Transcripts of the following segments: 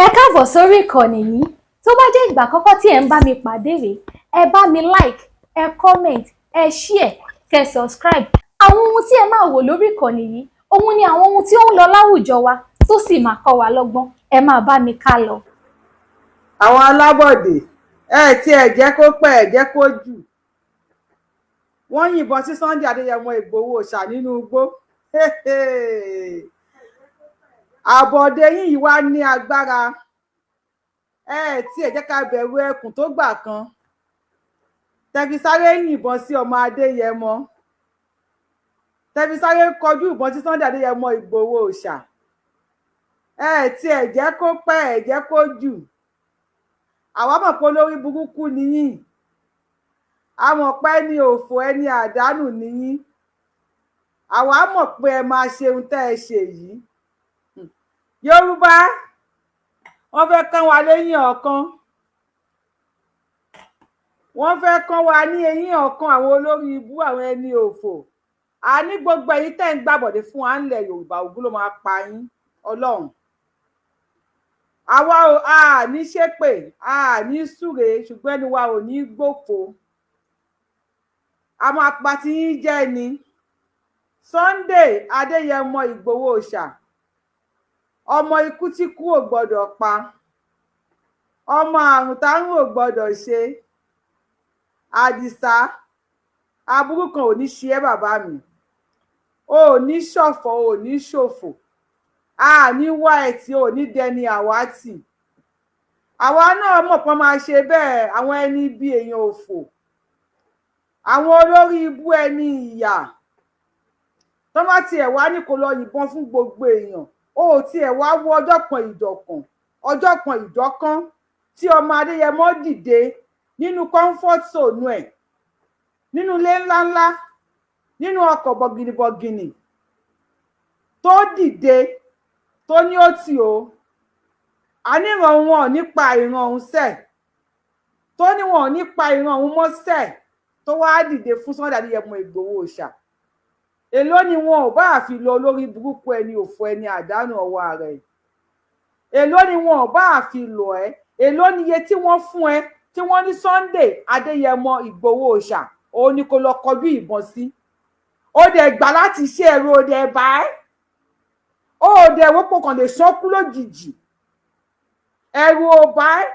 Ẹ káàbọ̀ sórí ìkànnì yìí. Tó bá jẹ́ ìgbà àkọ́kọ́ tí ẹ̀ ń bá mi pàdé rèé, ẹ bá mi like, ẹ comment, ẹ share, kẹ́ subscribe. Àwọn ohun tí ẹ máa wò lórí ìkànnì yìí, òun ni àwọn ohun tí ó ń lọ láwùjọ wa tó sì máa kọ́ wa lọ́gbọ́n. Ẹ máa bá mi ká lọ. Àwọn alábọ̀dé, ẹ tiẹ̀ jẹ́ kó pẹ́, ẹ jẹ́ kó jù. Wọ́n yìnbọn sí Sunday Adéyẹmọ Ìgbòho Òòṣà nínú igbó. Àbọ̀dé yìí wá ní agbára. Ẹ tiẹ̀ jẹ́ ká bẹ̀rù ẹkùn tó gbà kan tẹ̀fi sáré yìnbọn sí ọmọ Adéyẹmọ, tẹ̀fi sáré kọjú ìbọn sí Sunday Adéyẹmọ Ìgbòho Òòṣà. Ẹ tiẹ̀ jẹ́ kó pẹ́, ẹ jẹ́ kó jù. Àwa mọ̀ pé olórí burúkú nìyí, a mọ̀ pé ẹni òfò, ẹni àdánù nìyí. Àwa mọ̀ pé ẹ máa ṣe ohun tẹ́ ẹ ṣe yìí. Yorùbá, wọ́n fẹ́ kán wa léyìn ọ̀kan, wọ́n fẹ́ kán wa ní eyín ọ̀kan. Àwọn olórí ibú, àwọn ẹni òfò, a ní gbogbo èyí tẹ́ ń gbàbọ̀dé fún wa ńlẹ̀ Yorùbá, ògún ló máa pa yín. Ọlọ́run, àwa ò a ní ṣépè, a ní súre, ṣùgbọ́n ẹnu wa ò ní gbòfo. A máa pa tí yín jẹ́ ni. Sunday Adéyẹmọ Ìgbòho Òòṣà, ọmọ ikú tí kú ò gbọ́dọ̀ pa, ọmọ àrùn tárùn ò gbọ́dọ̀ ṣe. Àdìsá, aburú kan ò ní ṣe é. Bàbá mi, ò ní ṣọ̀fọ̀, ò ní ṣòfò, a ní wá ẹtì, ò ní dẹni àwátì. Àwa náà mọ̀ pọ́n máa ṣe bẹ́ẹ̀. Àwọn ẹni bí èèyàn òfò, àwọn olórí ibú, ẹni ìyà tó bá tiẹ̀ wá ní kó lọ yìnbọn fún gbogbo èèyàn, ó tiẹ̀ wá wọ ọjọ́ kan ìjọ̀kan, ọjọ́ kan ìjọ̀kan tí ọmọ Adéyẹmọ dìde nínú comfort zone ẹ̀, nínú ilé ńláńlá, nínú ọkọ̀ bọ̀gìnìbọ̀gìnì, tó dìde tó ní ó tì ó àníran wọn nípa ìran òun sẹ̀, tó ní wọn nípa ìran òun mọ́ sẹ̀, tó wáá dìde fún Sunday Adéyẹmọ Ìgbòho Òòṣà. Èló ni wọn ò bá fi lọ olórí burúkú, ẹni òfò, ẹni àdánù ọwọ́ ara ẹ̀? Èló ni wọn ò bá fi lọ ẹ? Èló ni iye tí wọ́n fún ẹ tí wọ́n ní Sunday Adéyẹmọ Ìgbòho Òòṣà òun ni kó lọ kọjú ìbọn sí? Ó dẹ̀ gbà láti ṣe, ẹ̀rọ ó dẹ̀ bá ẹ́, ó dẹ̀ wọ́pọ̀ kàn lè sọ́kú lójijì. Ẹ̀rù ò bá ẹ́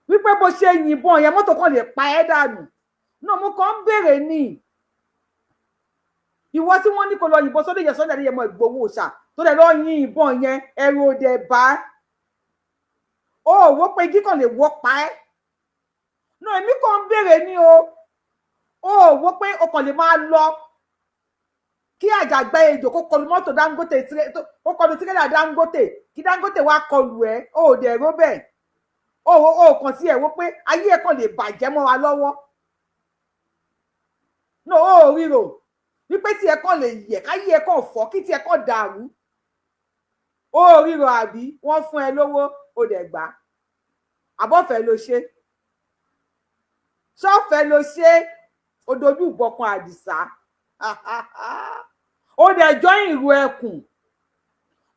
wípé bó ṣe yìnbọn yẹn, mọ́tò kan lè pa ẹ́ dànù náà? Mo kàn ń béèrè ní ìwọ tí wọ́n ní kó lọ yìnbọn sódì yẹn, Sunday Adéyẹmọ Ìgbòho Òòṣà, tó dẹ̀ lọ yin ìbọn yẹn, ẹ̀rù ò dẹ̀ bá ẹ́? Ó wò pé igi kan lè wọ́ pa ẹ́ náà? Èmi kàn ń béèrè ní o. Ó wò pé o kàn lè máa lọ kí àjàgbá ejò kó kọlu mọ́tò Dangote, kó kọlu tírélà Dangote, kí Dangote wá kọlu ẹ? Ó dẹ̀ ró bẹ́ẹ̀? Ó kàn sí ẹ̀ wò pé ayé ẹ̀ kàn lè bàjẹ́ mọ́ wa lọ́wọ́ no? Ó ríro wípé tí ẹ kàn lè yẹ káyé ẹ kàn fọ́, kí tí ẹ kàn dàrú? Ó ríro àbí wọ́n fún ẹ lówó, ó dẹ̀ gbà? Àbọ̀fẹ́ ló ṣe, ṣọ́fẹ́ ló ṣe. Ó dojú ìbọkan Àdìsá, ó dẹ̀ jọ ìrù ẹkùn.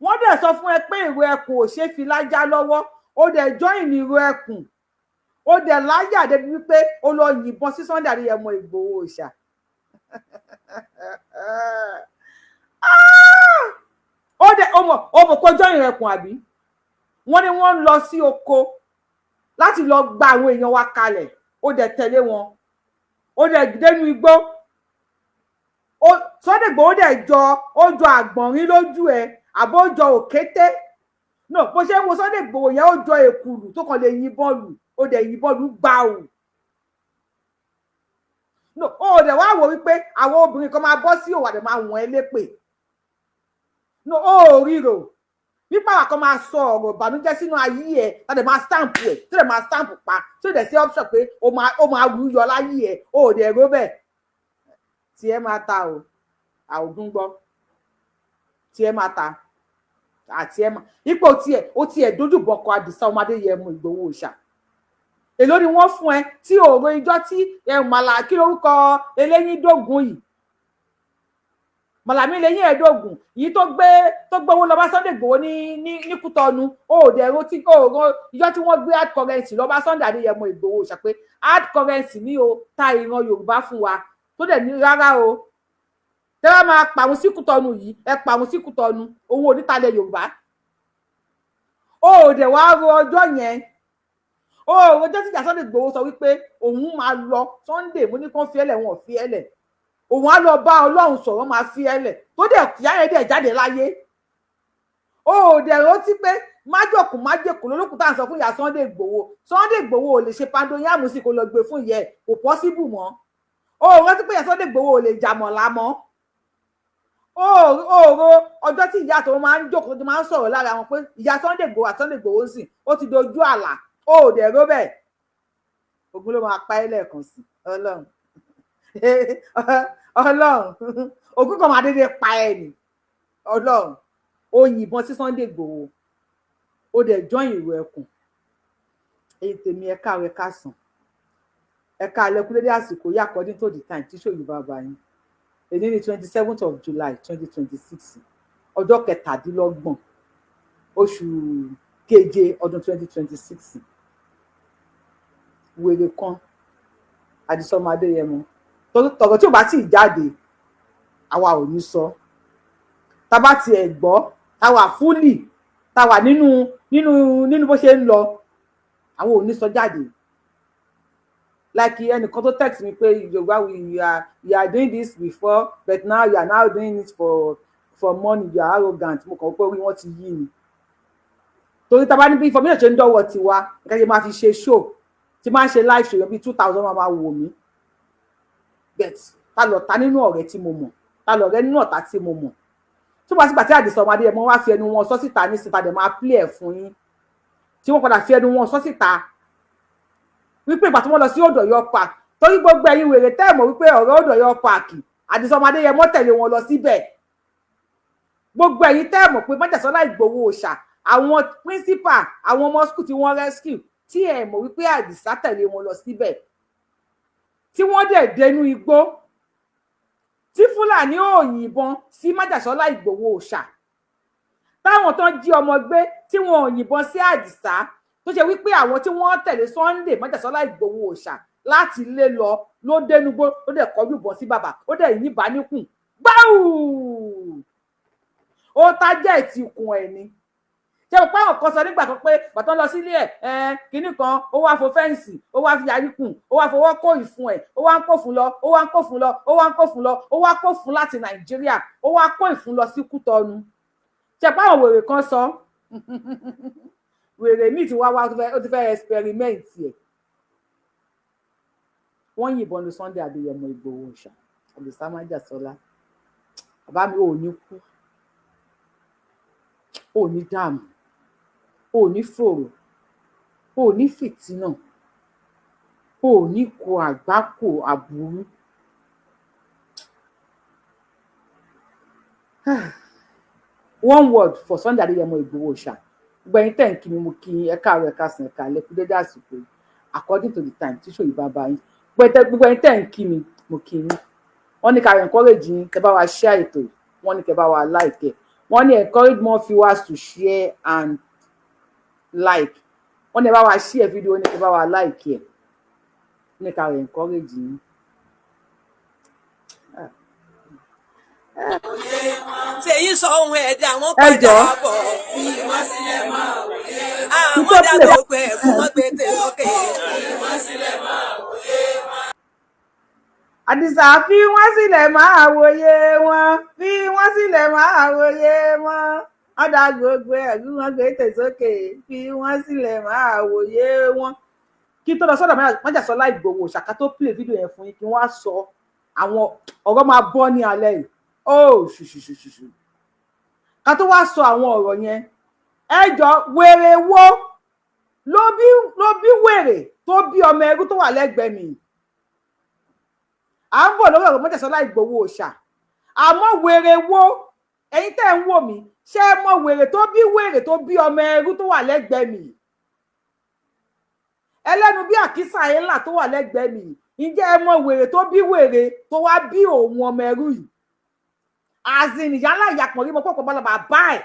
Wọ́n dẹ̀ sọ fún ẹ pé ìrù ẹkùn ò ṣeé fi lájá lọ́wọ́. Ó dẹ̀ join ìrù ẹkùn, ó dẹ̀ láyà débi wípé ó lọ yìnbọn sí Sunday Adéyẹmọ Ìgbòho Òòṣà. Ó dẹ̀ ó mọ̀ pé join ìrù ẹkùn, àbí? Wọ́n ní wọ́n ń lọ sí oko láti lọ gba àwọn èèyàn wa kalẹ̀. Ó dẹ̀ tẹ̀lé wọn, ó dẹ̀ dénú igbó. Sunday Igboho dẹ̀ jọ, ó jọ àgbọ̀nrín lójú ẹ, àbó jọ òkété? No, bó ṣe ń wo Sunday Igboho yẹn, ó jọ èkùlù tó kàn lè yìnbọn lù. Ó dẹ̀ yìnbọn lù gbàù. No, ó dẹ̀ wá wò wípé àwọn obìnrin kan máa bọ́ sí òwà, dẹ̀ máa wọ̀n ẹ́ lépè. No, ó ríro wípé àwọn kan máa sọ ọ̀rọ̀ ìbànújẹ́ sínú ayé ẹ̀, tá dẹ̀ máa stamp ẹ̀, tó dẹ̀ máa stamp pa, tó dẹ̀ sí option pé ó máa wú yọ láyé ẹ̀. Ó dẹ̀ ró bẹ́ẹ̀. Tí ẹ máa ta o, àwògùn gbọ́ tí ẹ máa ta àti ẹ máa ipò tiẹ̀, ó tiẹ̀ dójú bọkọ Àdìsá ọmọdé yẹ mú Ìgbòho Òòṣà. Èló ni wọ́n fún ẹ tí òòrò ijọ́ tí ẹ màlà kí lórúkọ eléyín dógùn yìí? Màlàmí lẹ́yìn ẹ̀ẹ́dógún yìí tó gbé tó gbowó lọ bá Sunday Igboho ní Kútọ́nù. Ó dẹ̀ ro tí ó ro ìjọ tí wọ́n gbé hard currency lọ bá Sunday Adéyẹmọ Ìgbòho ṣàpé hard currency ní o ta ìran Yorùbá fún wa, tó dẹ̀ ní rárá o, tẹ́ bá máa pàwọn sí Kútọ́nù yìí, ẹ pàwọn sí Kútọ́nù, òun ò ní talẹ̀ Yorùbá. Ó dẹ̀ wá ro ọjọ́ yẹn, ó rojọ́ tí ìjà Sunday Igboho sọ wípé òun máa lọ. Sunday mo ní kán fi ẹlẹ̀, wọn ò fi ẹlẹ̀. Òun á lọ bá Ọlọ́run sọ̀rọ̀, máa fi ẹlẹ̀, tó dẹ̀ ìyá yẹn dẹ̀ jáde láyé. Ó dẹ̀ rántí pé májòkú májèkú lólókùn tá à ń sọ fún ìyá Sunday Igboho. Sunday Igboho ò lè ṣe pandoyam sí kó lọ gbé fún ìyá ẹ̀, kò possible mọ́. Ó rántí pé ìyá Sunday Igboho ò lè jàmọ̀lá mọ́. Ó ro ọjọ́ tí ìyá tó máa ń jókòó, tó máa ń sọ̀rọ̀ lára wọn pé ìyá Sunday Igboho àti Sunday Igboho ń sìn, ó ti dojú àlà. Ó dẹ̀ ró bẹ́ẹ̀. Ogun ló máa pa ẹ́ lẹ́ẹ̀kan sí. Ọlọ́run, Ọlọ́run, ogun kan máa dédé pa ẹ́ ni. Ọlọ́run, ó yìnbọn sí Sunday Igboho, ó dẹ̀ join ìrù ẹkùn. Èyí tèmi, ẹ káàárọ̀, ẹ káàsán, ẹ káalẹ́, kú dédé àsìkò yìí, according to the time tí ṣòyí bá bá yín. Èyí ní 27th of July 2026, ọjọ́ 27 oṣù keje ọdún 2026. Wèrè kan, Àdìsọ́mọ Adéyẹmọ, tọ̀rọ̀ tí ò bá tí ì jáde, àwa ò ní sọ. Tá bá tiẹ̀ gbọ́, tá wà fúlì, tá wà nínú bó ṣe ń lọ, àwọn ò ní sọ jáde. Like ẹnìkan tó text mi pé, "Yorùbá, you are doing this before, but now you are now doing it for money. You are arrogant." Mo kàn pé orí wọn ti yí ni, torí tá a bá ní bí information ṣe ń dọ́wọ́ tiwa, nǹkan ṣe máa fi ṣe show, tí máa ń ṣe live show bíi 2,000 máa wò mí. But ta lọ ta nínú ọ̀rẹ́ tí mo mọ̀, ta lọ̀rẹ́ nínú ọ̀tá tí mo mọ̀ tó bá sígbà tí Àdìsá ọmọdé Adéyẹmọ wá fi ẹnu wọn sọ síta ní síta, dẹ̀ máa play ẹ̀ fún yín, tí wọ́n padà fi ẹnu wọn sọ síta wípé ìgbà tí wọ́n lọ sí Old Ọ̀yọ́ Park, torí gbogbo ẹ̀yin wèrè tẹ́ ẹ̀ mọ̀ wípé ọ̀rọ̀ Old Ọ̀yọ́ Park, Àdìsá ọmọ Adéyẹmọ tẹ̀lé wọn lọ síbẹ̀. Gbogbo ẹ̀yin tẹ́ ẹ̀ mọ̀ pé Májàsọ́lá Ìgbòho Òòṣà, àwọn principal, àwọn ọmọ school tí wọ́n rescue, tí ẹ̀ mọ̀ wípé Àdìsá tẹ̀lé wọn lọ síbẹ̀, tí wọ́n dẹ̀ dénú igbó, tí Fúlàní ò yìnbọn sí Májàsọ́lá Ìgbòho Òòṣà, táwọn tán jí ọmọ gbé tí wọn ò yìnbọn sí Àdìsá, tó ṣe wípé àwọn tí wọ́n tẹ̀lé Sunday Májàsọ́lá Ìgbòho Òòṣà láti lé lọ ló dénúgbó, ló dẹ̀ kọjú ìbọn sí bàbá, ó dẹ̀ yìnbọn níkùn gbáù, ó tájẹ̀tì ikùn ẹ̀ ni. Ṣé o pé àwọn kan sọ nígbà kan pé bàtán lọ sílé ẹ ẹ kinní kan, ó wá fo fence, ó wá fi yarí kùn, ó wá fọwọ́ kó ìfun ẹ̀, ó wá ń kó fún lọ, ó wá ń kó fún lọ, ó wá ń kó fún lọ, ó wá kó fún láti Nàìjíríà, ó wá kó ìfun lọ sí Kútọnu? Ṣe pé àwọn wèrè kan sọ, wèrè míì tí wá wá, ó ti fẹ́ experiment ẹ̀. Wọ́n yìnbọn lu Sunday Adéyẹmọ Ìgbòho Òòṣà. Àdìsá Májàsọ́lá, bàbá mi, ò ní kú, ò ní dààmú, ò ní fòrò, ò ní fìtínà, ò ní kó àgbákò aburú. One word for Sunday Adéyẹmọ Ìgbòho Òòṣà. Gbogbo ẹ̀yin tẹ́ ń kí mi, mo kí yín, ẹ káàárọ̀, ẹ káàsán, ẹ káalẹ́, kú dédé àsìkò yìí, according to the time tí ṣòyí bá bá yín. Gbogbo ẹ̀yin tẹ́ ń kí mi, mo kí yín. Wọ́n ní ká encourage yín, kẹ́ bá wa share ètò yìí. Wọ́n ní kẹ́ bá wa like ẹ̀. Wọ́n ní encourage more viewers to share and like. Wọ́n ní ẹ bá wa share video, ní kẹ́ bá wa like ẹ̀, ní ká encourage yín. Ṣèyí sọ ohun ẹ̀dá wọn Ẹ padà jọ̀ọ́. bọ̀. Kí Àwọn tó dá play gbogbo ẹ̀rù wọn gbé tèlókè. Àdìsá, fi wọ́n sílẹ̀ máa wòye wọn, fi wọ́n sílẹ̀ máa wòye wọn. Wọ́n dá gbogbo ẹ̀rú wọn gbé tèsókè, fi wọ́n sílẹ̀ máa wòye wọn. Kí tó lọ sọ́dọ̀ Májàsọ́lá Ìgbòho ṣàkà tó play fídíò yẹn fún yín, kí wọ́n á sọ àwọn ọ̀rọ̀ máa bọ́ ní alẹ́ yìí ó ṣùṣùṣùṣù. Ká tó wá sọ àwọn ọ̀rọ̀ yẹn, ẹ jọ, wèrè wo ló bí wèrè tó bí ọmọ ẹrú tó wà lẹ́gbẹ̀ẹ́ mi? À ń bọ̀ lórí ọ̀rọ̀ Májàsọ́lá Ìgbòho Òòṣà, àmọ́ wèrè wo, ẹ̀yin tẹ́ ń wò mí, ṣé ẹ mọ wèrè tó bí wèrè tó bí ọmọ ẹrú tó wà lẹ́gbẹ̀ẹ́ mi, ẹlẹ́nu bí àkísà ńlá tó wà lẹ́gbẹ̀ẹ́ mi? Ǹjẹ́ ẹ mọ wèrè tó bí wèrè tó wá bí òun ọmọ ẹrú yìí? As in, ìyálà ìyàpọ̀ rí mo pọ̀ pọ̀ bọ́lá bàbá ẹ̀.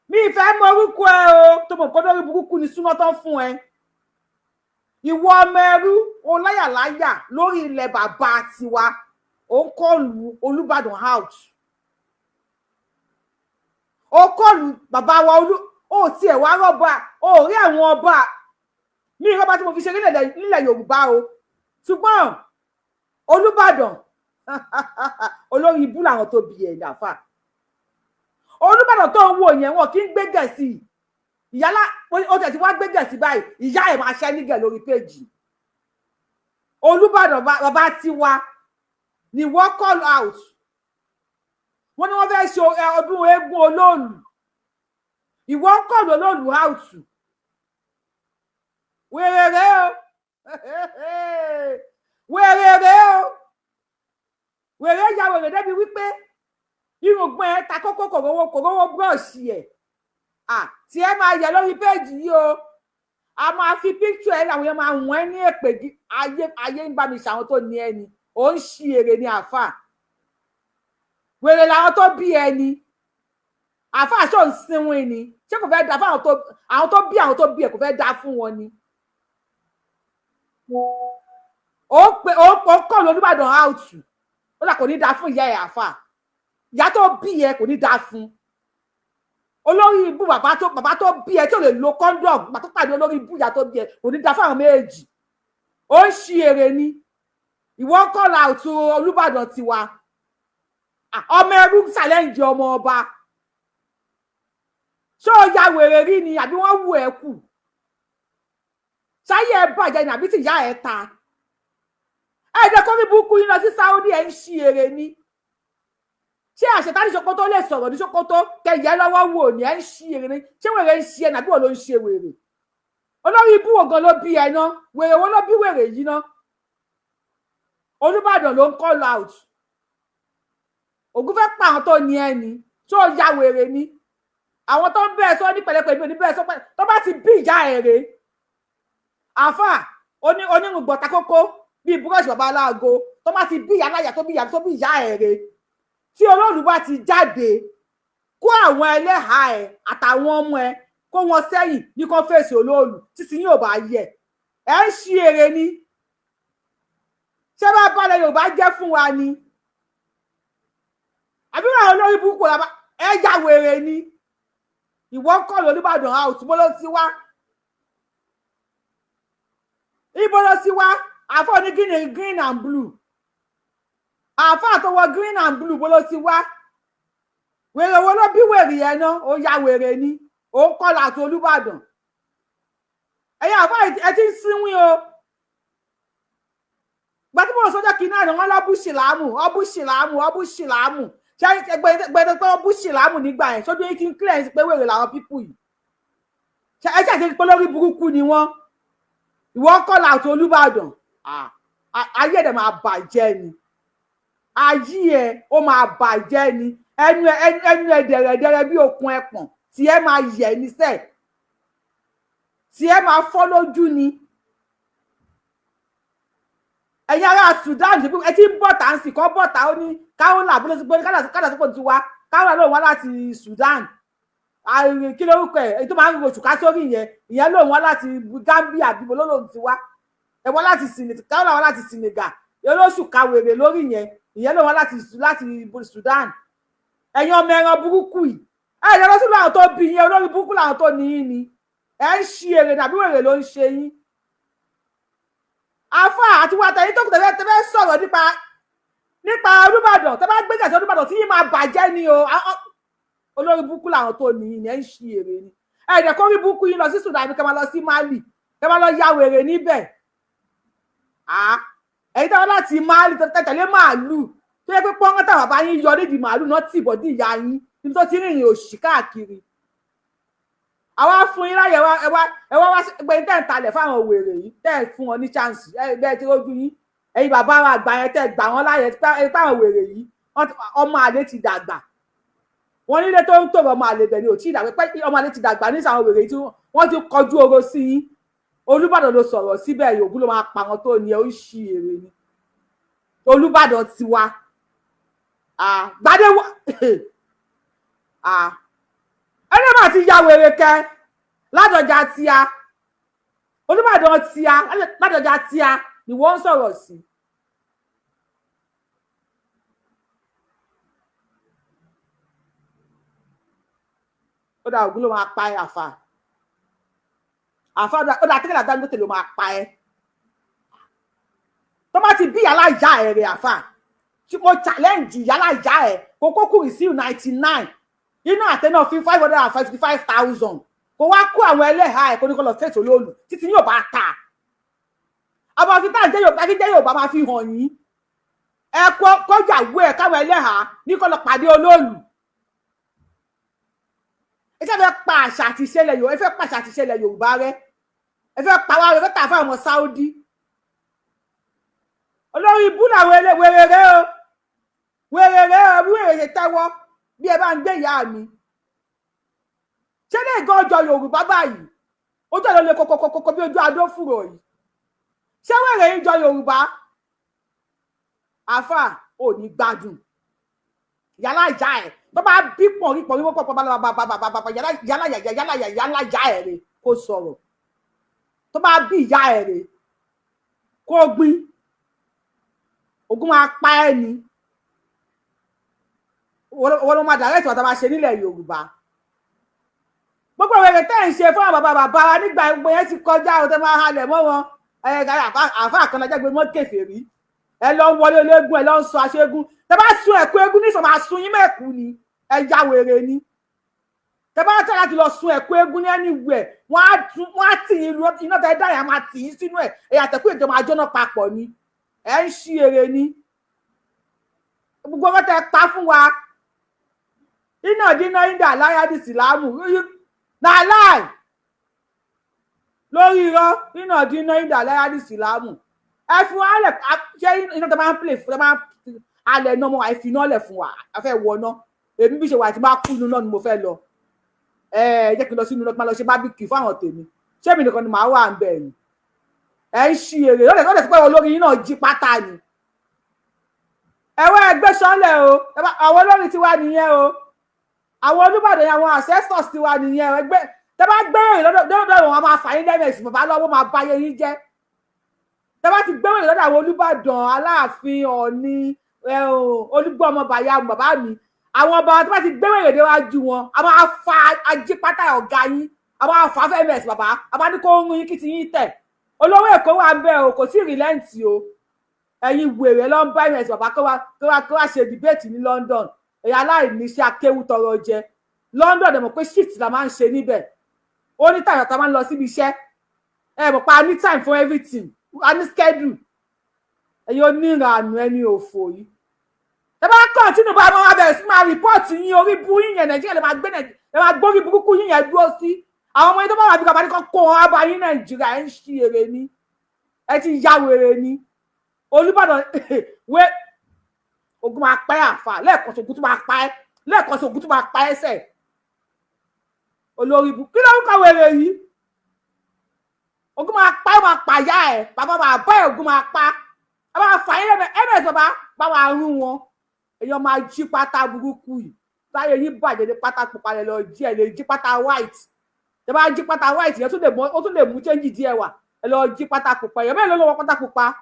Mi ìfẹ́ mọ orúkọ ẹ o, tó mọ̀ kọ́ lórí burúkú ni súná tán fún ẹ. Ìwọ ọmọ ẹrú oláyàláyà lórí ilẹ̀ bàbá tiwa, ó ń call Olúbàdàn out, ó call bàbá wa olú. Ó tiẹ̀ wá rọ́bà, ó rí àwọn ọba mi, rọ́bà tí mo fi ṣe nílẹ̀ Yorùbá o. Ṣùgbọ́n Olúbàdàn, olórí ibú làwọn tó bí ẹ̀ dàfà. Olúbàdàn tó ń wò yẹn, wọn kì í gbé gẹ̀ẹ́sì ìyálà. Ó tẹ̀ tí wá gbé gẹ̀ẹ́sì báyìí, ìyá ẹ̀ máa ṣẹ́ nígẹ̀ lórí péjì. Olúbàdàn bàbá tiwa ni wọ́n call out. Wọ́n ní wọ́n fẹ́ ṣe ọdún eégún olóòlù, ìwọ call olóòlù out. Wèrèrè o, wèrèrè o, wèrè ya wèrè débi wípé irùngbọ̀n ẹ ta kókó, kòrówó kòrówó brush ẹ̀ tí ẹ máa yẹ lórí péjì yìí o. A máa fi picture ẹ, làwọn yẹn máa wọ́n ẹ ní èpè. Ayé ayé ń bá mi ṣàwọn tó ní ẹni ò ń ṣí èrè ní àáfà. Wèrè làwọn tó bí ẹni. Àáfà, ṣó ń sinwin ni? Ṣé kò fẹ́ da fún àwọn tó bí àwọn tó bí ẹ? Kò fẹ́ da fún wọn ni. Ó pe ó kọ́ lóníbàdàn out, ó là kò ní da fún ìyá ẹ. Àáfà, ìyá tó bí ẹ kò ní da fún. Olórí ibú bàbá tó bí ẹ tí ò lè lo condom, bàbá tó pàdé olórí ibú ìyá tó bí ẹ, kò ní da fún àwọn méjì. Ó ń ṣí èrè ni. Ìwọ call out Olúbàdàn tiwa. Ọmọ ẹrú challenge ọmọ ọba. Ṣé o ya wèrè rí ni, àbí wọ́n wù ẹ́ kù? Ṣáyé ẹ bàjẹ́ ni, àbí tìyá ẹ ta ẹ̀ẹ́dẹ̀ kórí burúkú yín lọ sí Saudi? Ẹ̀ ń ṣí èrè ni. Ṣé àṣetánì Sokoto lè sọ̀rọ̀ ní Sokoto kẹyẹ lọ́wọ́ wò ní? Ẹ̀ ń ṣí èrè ni. Ṣé wèrè ń ṣe ẹ nàbí wọ́n ló ń ṣe wèrè? Olórí ibú wo gan ló bí ẹ ná? Wèrè wo ló bí wèrè yìí ná? Olúbàdàn ló ń call out. Ògún fẹ́ pa àwọn tó ní ẹ ni. Ṣó o ya wèrè ni? Àwọn tó ń bẹ́ẹ̀ sọ ní pẹ̀lẹ́pẹ̀lẹ́, mi ò ní bẹ́ẹ̀ sọ pẹ́ tó bá ti bí ìyá ẹ̀ rè. Àáfà onírùngbọ̀n takókó bíi búrọ́ọ̀ṣì bàbá aláàgó, tó bá ti bí ìyá láyà, tó bí ìyá, tó bí ìyá ẹ̀ rè, tí olóòlù bá ti jáde, kó àwọn ẹlẹ́hàá ẹ̀ àtàwọn ọmọ ẹ̀, kó wọn sẹ́yìn ní kó fèsì olóòlù títí yóò bá yẹ. Ẹ̀ ń ṣí èrè ni. Ṣé bá balẹ̀ Yorùbá jẹ́ fún wa ni, àbí wọn olórí burúkú ẹ ya wèrè ni? Ìwọ kọ́ lóníbàdàn out. Bó ló ti wá? Ibo ló ti wá? Àfọ ní green, green and blue. Àfọ àtọwọ green and blue, bó ló ti wá? Wèrè wo ló bí wèrè yẹn ná? Ó ya wèrè ni. Ó ń kọ́ láti Olúbàdàn. Ẹ̀yin àfọ, ẹ ti ń sínwín o. Gbàtí mo sọjọ́ kìíní àná, wọn lọ́bù ṣìlámù, ọbù ṣìlámù, ọbù ṣìlámù. Ṣé gbẹdẹ pé ọbù ṣìlámù nígbà yẹn sójú yín ti ń clear pé wèrè làwọn people yìí? Ẹ ṣàṣe pé lórí burúkú ni wọ́n. Ìwọ kọ́ láti Olúbàdàn, ayé ẹ̀ máa bàjẹ́ ni. Ayé ẹ̀ ó máa bàjẹ́ ni. Ẹnu ẹnu ẹ dẹ̀rẹ̀dẹ̀rẹ̀ bí okùn ẹpọ̀n, tí ẹ máa yẹ̀ níṣẹ́, tí ẹ máa fọ́ lójú ni. Ẹ̀yin ará Sudan, ẹ ti ń bọ̀ tá ń sì kọ́ bọ̀ tá. Ó ní káwọ́là bó ló ti gbé kádà sípò ti wá. Káwọ́là lóun wá láti Sudan. Kí lórúkọ ẹ, èyí tó máa ń roṣù ká sórí yẹn? Ìyẹn lòun wá láti Gambia, bíbo ló lòun ti wá? Ẹ wá láti Senegal, káwọ́là wá láti Senegal. Olóṣù kawèrè lórí yẹn, ìyẹn lòun wá láti Sudan. Ẹ̀yin ọmọ ẹran burúkú yìí, ẹ yẹ lọ sí làwọn tó bí yẹn. Olórí burúkú làwọn tó ní yín ni. Ẹ ń ṣí èrè nàbí wèrè ló ń ṣe yín? Afa àti wa tẹ̀yìn tó kù tẹ̀fẹ́ sọ̀rọ̀ nípa Olúbàdàn, tẹ́ bá gbé gẹ̀ẹ́sì Olúbàdàn tí yín máa bàjẹ́ ni o. Olórí burúkú làwọn tó ní yín ni. Ẹ ń ṣí èrè ni. Ẹ jẹ́ kó rí burúkú yín lọ sí Sudan, kẹ́ máa lọ sí Mali, kẹ́ máa lọ ya wèrè níbẹ̀. Ẹ̀yin táwọn láti Mali tẹ̀lé màálù tó yẹ pé pọ́ngán táwọn bàbá yín yọ nídìí màálù náà tì bọ́ dí ìyá yín níbi tó ti rìnrìn òṣì káàkiri. Àwa fún yín láyè. Ẹ wá wá gbẹ̀yìn tẹ́ ń talẹ̀ fáwọn wèrè yìí, tẹ́ ẹ̀ fún wọn ní chance. Ẹ bẹ́ẹ̀ tí rójú yín, ẹ̀yin bàbá wa àgbà yẹn, tẹ́ gbà wọ́n láyè fáwọn wèrè yìí. Ọmọ àlè ti dàgbà, wọn nílé tó ń tòrò, ọmọ àlè bẹ̀ ni ò tí ì dàgbà pé ọmọ àlè ti dàgbà ní sàwọn wèrè yìí tí wọ́n ti kọjú oró sí yín. Olúbàdàn ló sọ̀rọ̀ síbẹ̀, Ògún ló máa pa wọn tó ní. Ẹ ó ṣì èrè ni. Olúbàdàn tiwa. Gbadé wá ẹni máa ti ya wèrè kẹ. Ládọjà tíá, Olúbàdàn tíá, Ládọjà tíá ni wọ́n ń sọ̀rọ̀ sí. Ó dà, Ògún ló máa pa ẹ. Àfà, àfà, ó dà, tẹ́lẹ̀ Dangote ló máa pa ẹ tó bá ti bí yàrá ìyá ẹ rẹ. Àfà, tí mo challenge yàrá ìyá ẹ kókó kùrì sí 99 inú àtẹ náà fi 555,000 kó wá kó àwọn ẹlẹ́hàá ẹ̀, kó ní kó lọ fèsì olóòlù títí yóò bá ta. Àwọn àfi tá à ń jẹ́ Yorùbá, fi jẹ́ Yorùbá máa fi hàn yín. Ẹ kọjàwó ẹ káwọn ẹlẹ́hàá ní kó lọ pàdé olóòlù. Ẹ ṣe fẹ́ pa àṣà àti ìṣẹ̀lẹ̀ Yorùbá, ẹ fẹ́ pa àṣà àti ìṣẹ̀lẹ̀ Yorùbá rẹ, ẹ fẹ́ pa wá rẹ, fẹ́ tà fún àwọn Saudi. Olórí ibú làwọn wèrè o, wèrè o. Bí wèrè ṣe tẹ́wọ́ bí ẹ bá ń gbé ìyá mi ṣé lè gan ọjọ́ Yorùbá báyìí, ojú ọ̀nà lè kókókókó bí ojú adó fúrò yìí. Ṣé wèrè yìí jọ Yorùbá? Àfà ò ní gbádùn yálà ìyá ẹ tó bá bí pọ̀nrí pọ̀nrí wọ́pọ̀ pọ̀ bàbàbàbàbà yálà yálà yálà yálà ìyá ẹ rè kó sọ̀rọ̀ tó bá bí ìyá ẹ rè kó gbin. Ogun máa pa ẹ́ ni. Wọ́n ló máa dàrẹ́tì wọ́n tá máa ṣe nílẹ̀ Yorùbá. Gbogbo ìwé tẹ́ ń ṣe fún àwọn bàbá bàbá wa nígbà gbogbo yẹn ti kọjá o. Tẹ́ máa halẹ̀ mọ́ wọn, àfa kan lájá gbé mọ́ kèfèrí. Ẹ lọ ń wọlé ológun, ẹ lọ ń sọ aṣẹ́gun. Tẹ́ bá sun ẹ̀kú eégún ní ìsọ̀ máa sun yín mẹ́ẹ̀kú ni. Ẹ ya wèrè ni. Tẹ́ bá tẹ́ láti lọ sun ẹ̀kú eégún ní anywhere, wọ́n á tì yín lu iná. Tẹ́ dá yà máa tì yín sínú ẹ̀. Ẹ̀yà tẹ̀kú ìjọba máa jóná papọ̀ ni. Ẹ ń ṣí eré ni. Gbogbo ọkọ tẹ́ pa fún wa iná dínà ìdá láyà di sílámù náà láì lórí irọ́. Iná dínà ìdá láyà di sílámù. Ẹ fún wa lẹ. Ṣé iná tó máa ń play fún tó máa ń alẹ̀ náà mọ́? Àìfi iná lẹ̀ fún wa, a fẹ́ wọ ná. Èmi bí ṣe wà tí bá kú, inú náà ni mo fẹ́ lọ. Ẹ jẹ́ kí n lọ sínú náà, kí n máa lọ ṣe barbecue fún àwọn tèmi. Ṣé èmi nìkan ni màá wà ń bẹ̀ ni? Ẹ ń ṣí èrè lọ́dẹ̀ lọ́dẹ̀ sí pé olórí yín náà jí pátá ni. Ẹ̀wọ́ ẹgbẹ́ sọ́lẹ̀ o. Àwọn olórí tiwa nìyẹn o. Àwọn Olúbàdàn yẹn, àwọn ancestors tiwa nìyẹn o. Ẹgbẹ́ tẹ bá gbé lọ́dọ̀ lọ́dọ̀ wọn, máa fà yín lẹ́mẹ̀sì bàbá lọ́wọ́, máa bá yín jẹ́. Tẹ bá ti gbé lọ́dọ̀ àwọn Olúbàdàn, Aláàfin, Ọ̀ọ̀ni, Olúgbọ́mọ bàyà bàbá mi, àwọn ọba tó bá ti gbé wèrè déwájú wọn, a máa fa ajípátá ọ̀gá yín, a máa fà fẹ́mẹ̀sì bàbá, a máa ní kó ń yín kí ti yín tẹ̀. Olówó Èkó wà ń bẹ o, kò sí relent o. Ẹ̀yin wèrè ló ń bá ms bàbá kó wá ṣe debate ní London. Ẹ̀yin aláìníṣẹ́ akéwù tọrọ jẹ London, ẹ̀ mọ̀ pé shift la máa ń ṣe níbẹ̀. Ó ní time tá a máa ń lọ síbi iṣẹ́. Ẹ mọ̀ pé a ní time for everything, a ní schedule. Ẹ̀yin oníranù, ẹni òfò yìí, ẹ bá continue bá máa bẹ̀rẹ̀ sí máa report yín. Orí bú yín yẹn, Nàìjíríà lè máa gbé, lè máa gbórí burúkú yín yẹn dúró sí. Àwọn ọmọ yín tó bá wà bí kàbá ní kó kó wọn bá yín Nàìjíríà. Ẹ ń ṣí èrè ni, ẹ ti ya wèrè ni. Olúbàdàn wé ogun máa pa ẹ́. Àfà lẹ́ẹ̀kan sí, ogun tó máa pa ẹ́ lẹ́ẹ̀kan sí, ogun tó máa pa ẹ́ sẹ̀. Olórí ibu, kí ló ń kọ wèrè yìí? Ogun máa pa ẹ́, máa pàyà ẹ̀, bàbá máa bá ẹ̀, ogun máa pa ẹ, máa fà yín lẹ́mẹ̀ ms bàbá bá wa rún wọn. Èèyàn máa jí pátá burúkú yìí, táyé yín bàjẹ́ ní pátá pupa lẹ lọ jí. Ẹ lè jí pátá white. Ẹ bá jí pátá white yẹn, ó tún lè mú change díẹ̀ wá. Ẹ lọ jí pátá pupa yẹn bẹ́ẹ̀ ló lọ́wọ́ pátá pupa.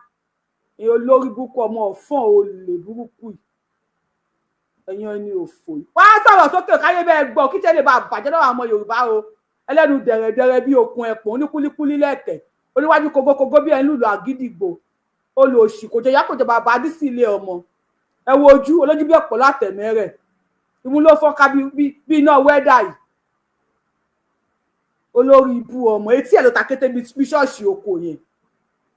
Èèyàn olórí burúkú, ọmọ ọ̀fọ́n, olè burúkú yìí, ẹ̀yin ẹni òfò yìí. Wá sọ̀rọ̀ sókè káyé bẹ́ẹ̀ gbọ́ kí tẹ́lẹ̀ bá bàjẹ́ lọ́wọ́ àwọn ọmọ Yorùbá o. Ẹlẹ́nu dẹ̀rẹ̀dẹ̀rẹ̀ bí okùn ẹ̀pọ̀n, oníkúlíkúlí lẹ̀kẹ̀, oníwájú kogókogó bí ẹni lùlù àgídìgbò. Olòṣì kò jẹ ìyá, kò jẹ bàbá, adísì ilé ọmọ. Ẹ wo ojú olójú bí ọ̀pọ̀ látẹ̀mẹ́rẹ̀, ìmú ló fọ́nká bí iná wẹ́dà yìí. Olórí ibú ọmọ, etí ẹ̀ ló ta kété bí ṣọ́ọ̀ṣì oko yẹn.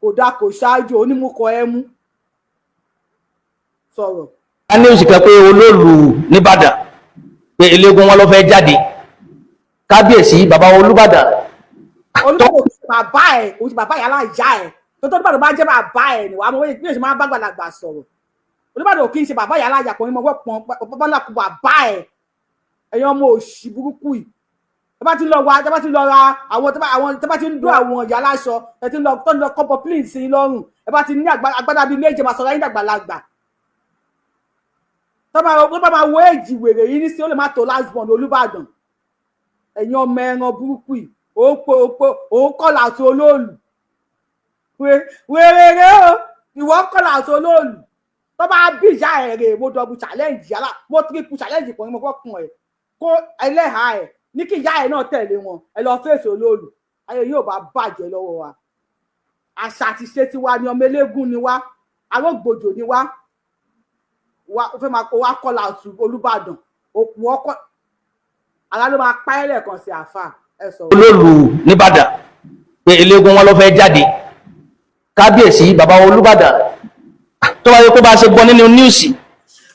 Kò dáa, kò ṣáájú onímúkọ ẹ mú sọ̀rọ̀. A ní oṣù kan pé olóòlù nìbàdàn pé eléégún wọn ló fẹ́ jáde. Kábíyèsí bàbá Olúbàdàn. Olúbàdàn kò sí bàbá ẹ̀, kò sí bàbá yàrá ìyá ẹ̀ tó Olúbàdàn bá jẹ́ bàbá ẹ̀ ni wàá mọ bí èsì máa bá gbàlagbà sọ̀rọ̀. Olúbàdàn ò kí ń ṣe bàbá yàrá ìyá pọ̀ ní mọ̀ pọ̀n bàbá ńlá kó bàbá ẹ̀. Ẹ̀yin ọmọ òṣì burúkú yìí, ẹ bá ti lọ wá, ẹ bá ti lọ ra àwọn tó bá àwọn tó bá ti ń dún àwọn ìyá aláṣọ, ẹ ti ń lọ tó ń lọ kọ́pọ̀ plane sí i lọ́rùn. Ẹ bá ti ní agbádá bíi méje, máa sọ̀rọ̀ ayé dàgbàlagbà. Tó Tó bá máa wo èjì wèrè yìí ní sí, ó lè má tó last born Olúbàdàn. Ẹ̀yin ọmọ ẹran burúkú yìí, ó pé ó pé òun kọlà àti olóòlù wèrè rè o. Ìwọ kọlà àti olóòlù. Tó bá bí ìyá ẹ̀ rè, mo double challenge yálà, mo triple challenge pọ̀ ní mo fọ́ kùn ẹ̀ kó ẹlẹ́hàá ẹ̀ ní kí ìyá ẹ̀ náà tẹ̀lé wọn. Ẹ lọ fèsì olóòlù, ayé yóò bá bàjẹ́ lọ́wọ́ wa. Àṣà àti ṣe tiwa ni, ọmọ eléégún ni wá, arógbòjò ni wá. Wá ó fẹ́ máa kó wá kọ́là àtù Olúbàdàn òkú ọkọ ara ló máa pa ẹ́ lẹ́ẹ̀kan sí. Àáfà, ẹ sọ̀rọ̀. Olóòlù nìbàdàn pé eléégún wọn ló fẹ́ jáde. Kábíyèsí, bàbá Olúbàdàn, tó wáyé pé bá ṣe gbọ́ nínú news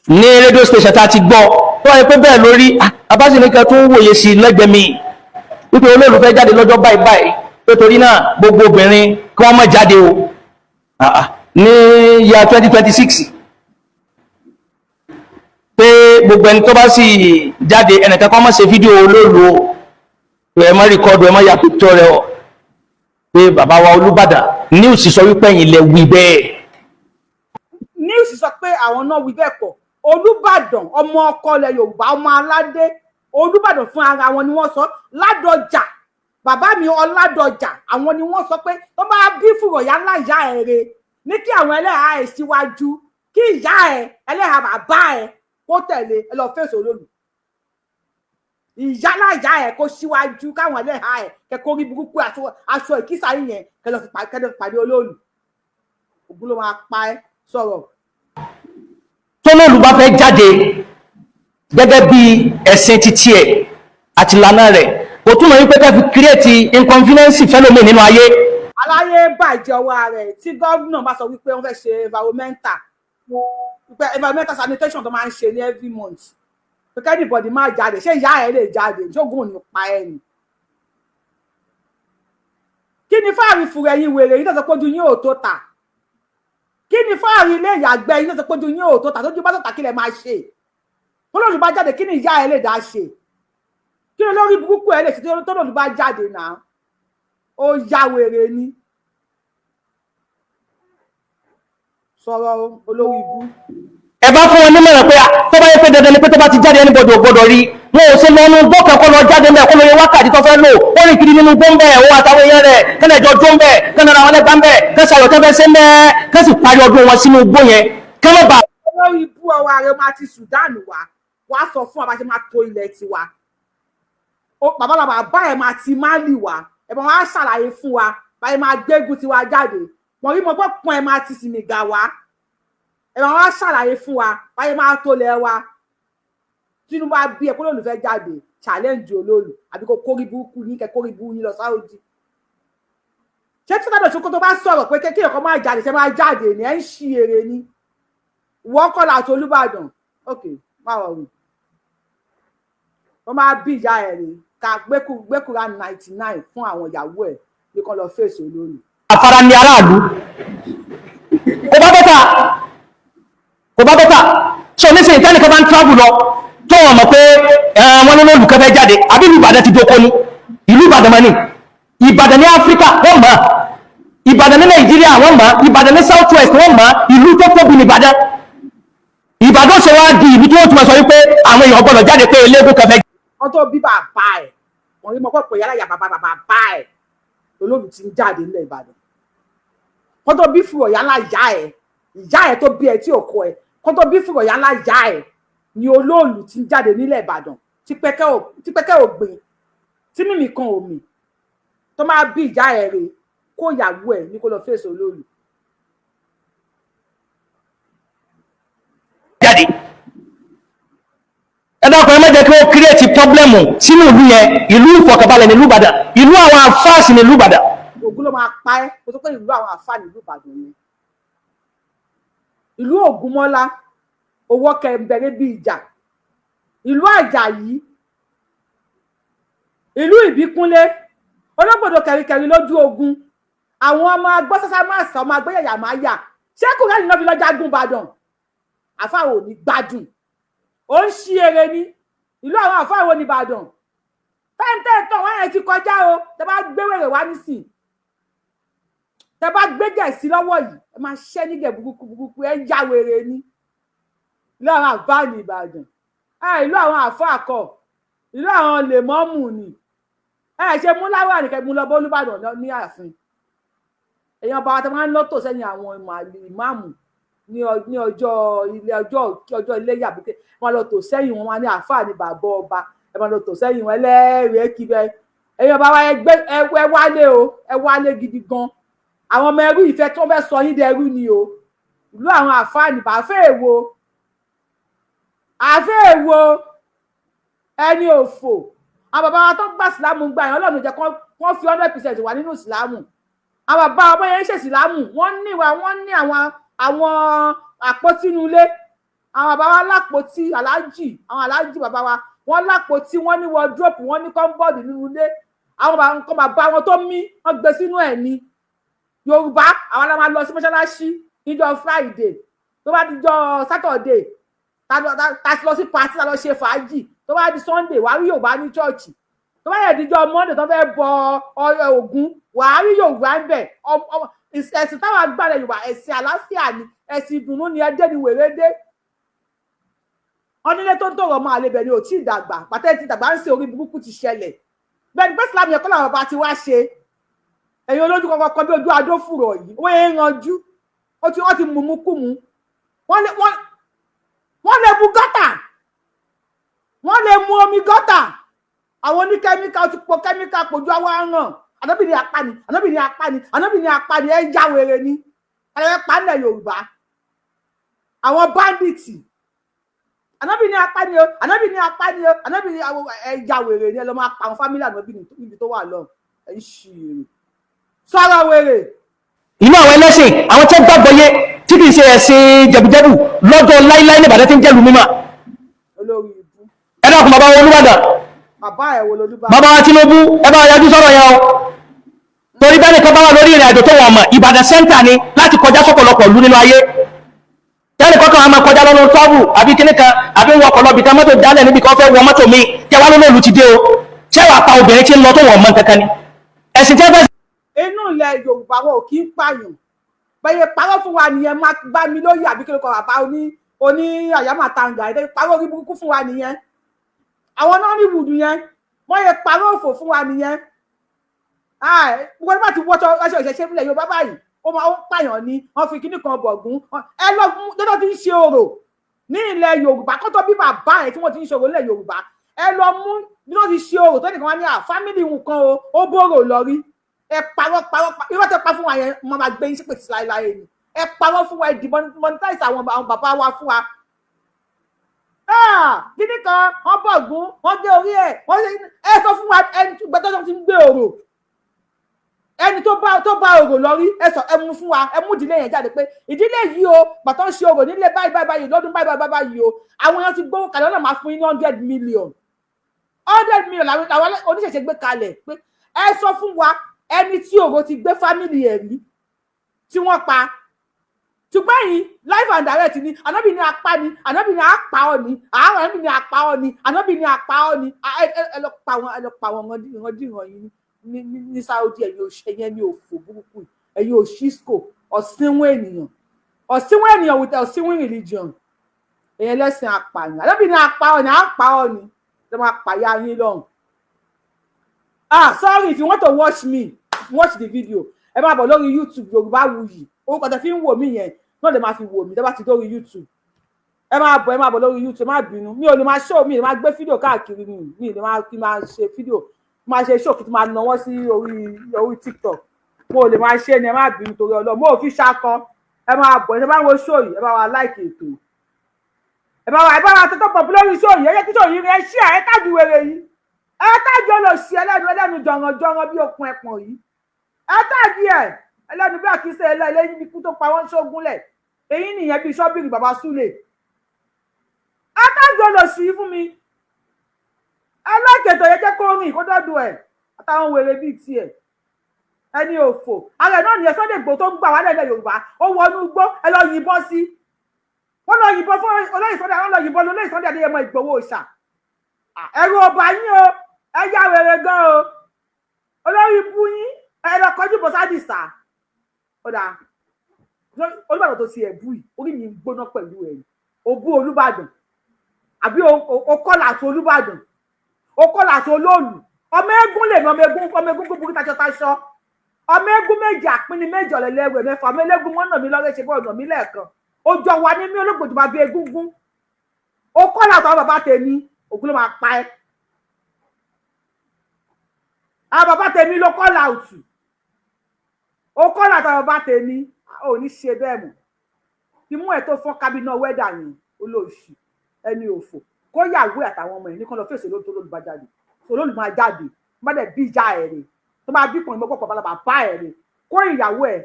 ní radio station tá a ti gbọ́, tó wáyé pé bẹ́ẹ̀ lórí abáṣe tó ń wòye sí lẹ́gbẹ̀ẹ́ mi wípé olóòlù fẹ́ jáde lọ́jọ́ báyìí báyìí, pé torí náà gbogbo obìnrin kí wọ́n má jáde o ní ya 2026, pé gbogbo ẹni tó bá sì jáde, ẹnìkan kan má ṣe fídíò olóòlù o, pé ẹ má record, ẹ má ya picture rẹ o, pé bàbá wa Olúbàdàn, news sọ wípé ẹ̀yin lẹ wí bẹ́ẹ̀. News sọ pé àwọn náà wí bẹ́ẹ̀ kọ́. Olúbàdàn, ọmọ ọkọ ilẹ̀ Yorùbá, ọmọ aládé, Olúbàdàn fún ara wọn ni wọ́n sọ. Ládọjà, bàbá mi Ọládọjà, àwọn ni wọ́n sọ pé tó bá bí fùrọ̀yà láyà ẹ̀ re ní kí àwọn ẹlẹ́hàá ẹ̀ síwájú, kí ìyá ẹ̀, ẹlẹ́hàá bàbá ẹ̀ kó tẹ̀lé ẹ lọ fèsì olóòlù. Ìyá láyà ẹ̀ kó síwájú, káwọn ẹlẹ́hàá ẹ̀ kẹ́kọ̀ọ́ rí burúkú aṣọ ìkísà yìí yẹn kẹ́ lọ fi pàdé olóòlù. Ògùn ló máa pa ẹ́. Sọ̀rọ̀. Tólóòlù bá fẹ́ jáde gẹ́gẹ́ bí ẹ̀sìn títí ẹ̀ àti ìlànà rẹ̀, kò túmọ̀ wípé ká fi create inconvenience fẹ́lómi nínú ayé. Aláyé bàjẹ́ ọwọ́ rẹ̀. Tí gómìnà bá sọ wípé wọ́n fẹ́ ṣe environmental, wípé environmental sanitation tó máa ń ṣe ní every month, pé anybody máa jáde, ṣé ìyá ẹ̀ lè jáde? Ṣógun ò ní pa ẹ̀ ni? Kí ni fáàrí fùrẹ̀ ẹ̀yin wèrè yìí tó sọ pé ojú yín ò tó tà? Kí ni fáàrí ilé ìyàgbẹ́ yín tó sọ pé ojú yín ò tó tà? Tójú bá tó tà, kí lẹ máa ṣe? Tólóòlù bá jáde, kí ni ìyá ẹ̀ lè dá ṣe? Kí ni lórí burúkú ẹ̀ lè ṣe tólóòlù bá jáde náà? Ó yá wèrè ni. Sọ̀rọ̀, olórí ibú. Ẹ bá fún wọn nímọ̀ràn pé tó bá yẹ pé dandan ni pé tó bá ti jáde, anybody ò gbọdọ̀ rí wọn, ò ṣe lọ́nu gbọ́kàn kọ́ lọ jáde ńbẹ̀, kó lọ yẹ wákàtí tó fẹ́ lò, ó rìn kiri nínú gbọ́nbẹ̀, òun àtàwọn èèyàn rẹ̀ kẹ́lẹ̀ jọ jó ńbẹ̀, kẹ́lẹ̀ ra wọn lẹ́gbàá ńbẹ̀, kẹ́sì àyọ̀ tẹ́fẹ́ sí ńbẹ̀, kẹ́sì parí ọdún wọn sínú igbó yẹn, kẹ́lẹ́ bá. Olórí ibú, ọwọ́ ààrẹ máa ti Sudan wá wá sọ fún wa bá ṣe máa tó ilẹ̀ tiwa. Bàbá bàbá ẹ̀ máa ti Mali wá, ẹ̀ máa wá ṣàlàyé fún wa báyìí máa gbégun tiwa jáde. Wọ́n rí mọ́ pé pọ́n ẹ̀ máa ti Senegal wá, ẹ̀ máa wá ṣàlàyé fún wa báyìí máa tó lẹ̀ wa. Tinubu á bí ẹ kó lóòlù fẹ́ jáde, challenge olóòlù àbí kó kórí burúkú yín, kẹ kórí burúkú yín lọ sáwọ́dì. Ṣé tí sábẹ̀ Sokoto bá sọ̀rọ̀ pé kékeré kan máa jáde, ṣe máa jáde ní? Ẹ̀ ń ṣí eré ni. Wọ́n kọ́ láti Olúbàdàn. Ok, má wọ̀ wí. Wọ́n máa bí ìyá ẹ̀ rè ká gbẹ́kúra 99 fún àwọn ìyàwó ẹ̀ ní kán lọ fèsì olórí. Afárá ní aráàlú kò bá better, kò bá better. So nísìnyí, tẹ́nìkan bá ń travel lọ tó wọn mọ̀ pé wọ́n ní lóòlù kẹfẹ́ jáde, àbí ìlú Ìbàdàn ti doko ni? Ìlú Ìbàdàn mọ́ ni Ìbàdàn ní Áfíríkà, wọ́n mọ̀ Ìbàdàn ní Nàìjíríà, wọ́n mọ̀ Ìbàdàn ní South West, wọ́n mọ̀ ìlú tó tóbi ní Ìbàdàn. Ìbàdàn ṣe wá di ìlú tí wọ́n ti máa sọ wípé àwọn èèyàn gbọ́dọ̀ jáde pé eléégún kẹfẹ́. Wọ́n tó bí bàbá ẹ̀, wọ́n rí mọ́ pọ̀ yálà yà bàbá bàbá ẹ̀ olóòlù ti ń jáde nílẹ̀ Ìbàdàn. Wọ́n tó bí fùrọ̀ yálà yá ẹ̀, ìyá ẹ̀ tó bí ẹ tí ò kọ ẹ̀, kó tó bí fùrọ̀ yálà yá ẹ̀ ni olóòlù ti ń jáde nílẹ̀ Ìbàdàn, tí pẹ́kẹ́ ò gbìn, tí mímì kan ò mì. Tó máa bí ìyá ẹ̀ rè, kó ìyàwó ẹ̀ ní kó lọ fèsì olóòlù. Jáde. Ẹ dákun, ẹ má jẹ́ kí wọ́n create problem sínú ìlú yẹn. Ìlú ìfọ̀kànbalẹ̀ nílùú Ìbàdàn, ìlú àwọn àfáàsì nílùú Ìbàdàn. Ògún ló máa pa ẹ́. Kó tó pé ìlú àwọn àfáà nílùú Ìbàdàn ni ìlú Ògúnmọ́lá, owó kẹ̀ǹbẹ̀rẹ̀ bíi ìjà, ìlú Àjàyí, ìlú Ìbíkúnlé, ológbòdo kẹ̀ríkẹ̀rí lójú ogun, àwọn ọmọ agbọ́sásá máa sá, ọmọ agbẹ́yẹ̀yà máa yà. Ṣé kúrẹ́ẹ̀nì náà fi lọ́jà gún Ìbàdàn? Àfáà ò ní gbádùn, ó ń ṣí eré ní ìlú àwọn àfáà wo ní Ìbàdàn? Tẹ́ńtẹ́ńtàn wọ́n yẹn ti kọjá o. Tẹ́ bá gbé wèrè wá nísìn, tẹ́ bá gbé gẹ̀ẹ́sì lọ́wọ́ yìí, ẹ máa ṣẹ́ nígẹ̀ burúkú burúkú. Ẹ ya wèrè ni. Ìlú àwọn àfáà ní Ìbàdàn. Ìlú àwọn àfáà kọ́, ìlú àwọn lèmọ́mù ni. Ẹ ṣe mú láwàní kẹ mú lọ bọ́ Olúbàdàn ní ààfin. Èèyàn bá wa tó máa ń lọ́tò sẹ́yìn àwọn ìmáàmù ní ọjọ́ ilé, ọjọ́ ọjọ́ iléyà, bí wọ́n lọ tò sẹ́yìn wọn, ní àáfàá ní bàbá ọba. Ẹ máa lọ tò sẹ́yìn wọn ẹlẹ́rìí kí bẹ́ẹ̀. Èèyàn bá wa, ẹgbẹ́ ẹ wálé o, ẹ wálé gidi gan. Àwọn ọmọ ẹrú ìfẹ́ tí wọ́n fẹ́ sọ yín dẹrú ni o. Ìlú àwọn àáfàá ní bàáfẹ́ èwo, àáfẹ́ èwo, ẹni òfò. Àwọn bàbá wa tó gbà sílámù gbà yẹn, Ọlọ́run jẹ́ kán fi 100% wà nínú sílámù. Àwọn bàbá ọmọ yẹn ń ṣe sílámù, wọ́n ní wa, wọ́n ní àwọn àpótí inú ilé. Àwọn bàbá wa lápótí aláàjì, àwọn aláàjì bàbá wa, wọ́n lápótí, wọ́n ní wardrobe, wọ́n ní cupboard nínú ilé. Àwọn bàbá nǹkan bàbá wọn tó mí, wọ́n gbé sínú ẹ̀ ní Yorùbá. Àwọn la máa lọ sí mọ́ṣáláṣí níjọ́ Friday. Tó bá dijọ́ Saturday, ta ti lọ sí party, ta lọ ṣe fàájì. Tó bá di Sunday, wàá rí Yorùbá ní church. Tó bá yẹ dijọ́ Monday, tó fẹ́ bọ Ògún, wàá rí Yorùbá ń bẹ̀. Ẹ̀sìn táwọn agbára Yorùbá, ẹ̀sìn àlàáfíà ni, ẹ̀sìn ìdùnnú ni. Ẹdẹ ni wèrè dé. Wọn nílé tó ń tọrọ ọmọ àlebẹ ni ò tí ì dàgbà pàtẹ́ ti dàgbà ń ṣe orí burúkú ti ṣẹlẹ̀. Bẹ́ẹ̀ ni pé Islam yẹn kọ́ làwọn bàbá ti wá ṣe. Ẹ̀yin olójú kọ̀ọ̀kan kan bí ojú adófùrọ̀ yìí, wọ́n yẹn ń ranjú. Ó ti wọ́n ti mùmú kú mu. Wọ́n lè bu gọ́tà, wọ́n lè mu omi gọ́tà. Àwọn oníkẹ́míkà ó ti po kẹ́míkà pojú àwọn aràn. Ànábì ní apá ni, ànábì ní apá ni, ànábì ní apá ni. Ẹ já wèrè ni, ẹ pa nílẹ̀ Yorùbá. Àwọn bandits, ànábì ní apá ni o, ànábì ní apá ni o, ànábì ní. Ẹ já wèrè ni. Ẹ lọ máa pa àwọn family ànábì níbi tó wà lọ. Ẹ ń ṣì èrè sọ̀rọ̀ wèrè. Ìlú àwọn ẹlẹ́sìn, àwọn tó gbàgbọ́ yé tí kì í ṣe ẹ̀sìn jẹ̀bùjẹ̀bù lọ́jọ́ láíláí ní Ìbàdàn tí ń jẹ́lu mímọ́. Olórí ibú. Ẹ dákun, bàbá wa Olúbàdàn. Bàbá ẹ̀ wo lolúbàdàn? Bàbá wa Tinubu, ẹ bá yájú sọ̀rọ̀ yẹn o, torí bẹ́ẹ̀ nìkan bá wà lórí ìrìn àjò tó wọ̀n mọ̀, Ìbàdàn center ni láti kọjá sọ́pọ̀lọpọ̀ ìlú nínú ayé. Tẹ́lẹ̀ kọ́kọ́ àwọn máa kọjá lọ́nà tọ́bù àbí kíní kan àbí wọ́n ọkọ̀ lọ́bì kan, mọ́tò dálẹ̀ níbi kan, fẹ́ wọ mọ́tò mi kí wá lónà ìlú ti dé o. Ṣé wàá pa obìnrin tí ń lọ tó wọ̀n mọ́ kankan ni ẹ̀sìn tẹ́ fẹ́? Inú ilẹ̀ Yorùbá, wọn ò kí ń pààyàn. Bẹ́ẹ̀ parọ́ fún wa nìyẹn. Má gbá mi lóye àbí kí ló kọ bàbá oní àyàmàtàǹgà ẹ̀ parọ́ orí burúkú fún wa nìyẹn. Àwọn náà ní wùdù yẹn, wọ́n yẹ parọ́ òfò fún wa nìyẹn. Gbogbo nígbà tí wọ́tọ̀ aṣọ ìṣẹ̀ṣẹ̀ ìpínlẹ̀ Yorùbá báyìí, ó máa ń pààyàn ni. Wọ́n fi kíní kan bọ̀gún. Ẹ lọ lọ́dọ̀ tí ń ṣe orò ní ilẹ̀ Yorùbá kó tó bí bàbá ẹ̀ tí wọ́n ti ń ṣe orò nílẹ̀ Yorùbá. Ẹ lọ mú bí wọ́n ti ṣe orò tó nìkan wá ní à family nǹkan o, ó bòrò lọ rí. Ẹ parọ́ parọ́ irọ́ tẹ pa fún wa yẹn, mo máa gbé yín sípè tí láéláé ni. Ẹ parọ́ fún wa, ẹ demonetize àwọn bàbá wa fún wa. Kíní kan wọ́n bọ̀gún, wọ́n gé orí ẹ̀, wọ́n ẹ sọ fún wa ẹni gbẹdọ́ ti ń gbé orò, ẹni tó bá orò lọ rí. Ẹ sọ, ẹ mú fún wa, ẹ mú ìdílé yẹn jáde pé ìdílé yìí o, pàtó ń ṣe orò nílé báyìí báyìí báyìí lọ́dún báyìí báyìí báyìí o, àwọn èèyàn ti gbówó kalẹ̀, ọ̀nà máa fún yín ní 100 million, 100 million làwọn oníṣẹ̀ṣe gbé kalẹ̀ pé ẹ sọ fún wa ẹni tí orò ti gbé family ẹ̀ rí tí wọ́n pa. Ṣùgbọ́n yìí, live and direct ni. Ànábì ní apá ni, ànábì ní apá ọ ni, àwọn ànábì ní apá ọ ni, ànábì ní apá ọ ni. Ẹ lọ pa wọn, ẹ lọ pa wọn ìrandíran yìí ní Saudi. Ẹ̀yin ẹni òfò burúkú, ẹ̀yin òṣìṣkò, ọ̀sìnwó ènìyàn, ọ̀sìnwó ènìyàn with ọ̀sìnwó religion, ẹ̀yin ẹlẹ́sìn apààyàn. Ànábì ní apá ọ ni, apá ọ ni, ẹ máa pàyà yín lọ́hùn. Ah, sorry, if you want to watch me, watch the video, ẹ máa bọ̀ lórí YouTube, Yorùbáwùyí. Orúkọ tẹ fi ń wò mí yẹn náà lè máa fi wò mí tẹ́ bá ti dórí YouTube. Ẹ máa bọ̀, ẹ máa bọ̀ lórí YouTube. Má bínú, mi ò lè máa show, mi ò lè máa gbé fídíò káàkiri, mi ò lè máa kí máa ṣe fídíò, máa ṣe show, kí n máa nawọ́ sí orí TikTok. Mo ò lè máa ṣe ni. Ẹ má bínú torí Ọlọ́run, mo ò fi ṣakọ. Ẹ máa bọ̀. Ẹ bá ń wo show yìí, ẹ bá wa like ètò, ẹ bá wa tẹ́tọ́ pọ̀ lórí show yìí. Ẹ jẹ́ kí show yìí ẹ ṣí ẹ tag wèrè yìí, ẹ tag olóṣì ẹlẹ́nu ẹlẹ́nu jọ̀rànjọ̀ràn bí okùn ẹ̀pọ̀n yìí. Ẹ tag ẹ ẹlẹ́nu bí àkísẹ́ ẹlẹ́yìn bí kú tó pa wọ́n ṣógúnlẹ̀. Èyí nìyẹn bíi ṣọ́bìrì bàbá súlè. Ẹ tag olóṣì yìí fún mi. Ẹ like ètò yẹn, jẹ́ kó rìn kó dọ́dọ̀ ẹ̀ àtàwọn wèrè bíi tiẹ̀, ẹni òfò ara ẹ̀ náà nìyẹn. Sunday Igboho tó ń gbà wálẹ̀ ilẹ̀ Yorùbá, ó wọnú igbó, ẹ lọ yìnbọn sí. Wọ́n lọ yìnbọn fún olóyè Sunday, wọ́n lọ yìnbọn lóyè Sunday Adéyẹmọ Ìgbòho Òòṣà. Ẹ̀rù ọba yín o, ẹ yá wèrè gan o, olórí ibú yín. Ẹ lọ kọjú bọ sádìsá. Ó dáa, Olúbàdàn tó ti ẹ̀ bú yìí, orí mi ń gbóná pẹ̀lú ẹ̀. O bú Olúbàdàn àbí o kọ́là àti Olúbàdàn, o kọ́là àti Olóòlù. Ọmọ eégún lèmi, ọmọ eégún, ọmọ eégún gbogbo taṣọ taṣọ, ọmọ eégún méjì àpínní méjì ọ̀lẹ́lẹ́wẹ̀ mẹ́fà, ọmọ eléégún mọ́nà mi lọ́rẹ́ ṣe bọ́ ọ̀nà mi lẹ́ẹ̀kan ojú ọwà ní mí, olóògbòjò máa bí egúngún. O kọ́là àtàwọn bàbá tèmi, ògùn ló máa pa ẹ́. Àwọn bàbá tèmi ló kọ́là òtù, o kọ́là àtàwọn bàbá tèmi. Ò ní ṣe bẹ́ẹ̀ mọ̀. Imú ẹ̀ tó fọ́n kábínà wẹ́dà yẹn, olóòṣì ẹni òfò, kó yàwó àtàwọn ọmọ ẹ̀ ní kán lọ fèsì olóòtú. Olóòlù bá jáde, olóòlù máa jáde, má dẹ̀ bí ìjà ẹ̀ rè tó máa bí pọ̀n ìmọ̀pọ̀ balaba bá ẹ̀ rè, kó ìyàwó ẹ̀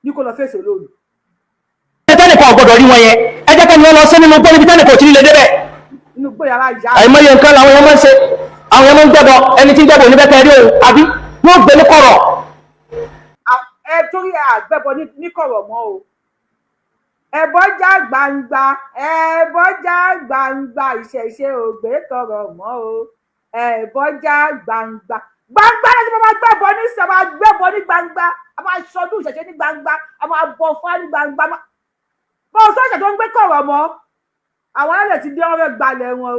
ní kó lọ fèsì olóòlù. Tẹ́nìkan ò gbọ́dọ̀ rí wọn yẹn, ẹ jẹ́ kẹ́ni wọ́n lọ sí nínú gbọ́ níbi tẹ́nìkan ò tí ní lè débẹ̀. Inú gbé yàrá ìyá. Àìmọye nǹkan làwọn èèyàn máa ń ṣe. Àwọn èèyàn máa ń gbẹ́bọ, ẹni tí ń gbẹ́bọ oníbẹ̀kẹ́ rí òun àbí wọ́n gbé ní kọ̀rọ̀. Ẹ torí àgbẹ̀bọ ní kọ̀rọ̀ mọ́ o. Ẹbọ já gbangba, ẹbọ já gbangba, ìṣẹ̀ṣe ògbé kọ̀rọ̀ mọ́ o. Ẹbọ já gbangba gbangba láti máa gbẹ́bọ ní sọ, máa gbẹ́bọ ní gbangba, a máa ṣọdún ìṣẹ̀ṣe ní gbangba, a máa bọ fún ní gbangba. Bó o sọ̀ṣẹ̀ tó ń gbé kọ̀rọ̀ mọ́, àwọn alẹ́ ti dé, wọ́n fẹ́ gbalẹ̀ wọn.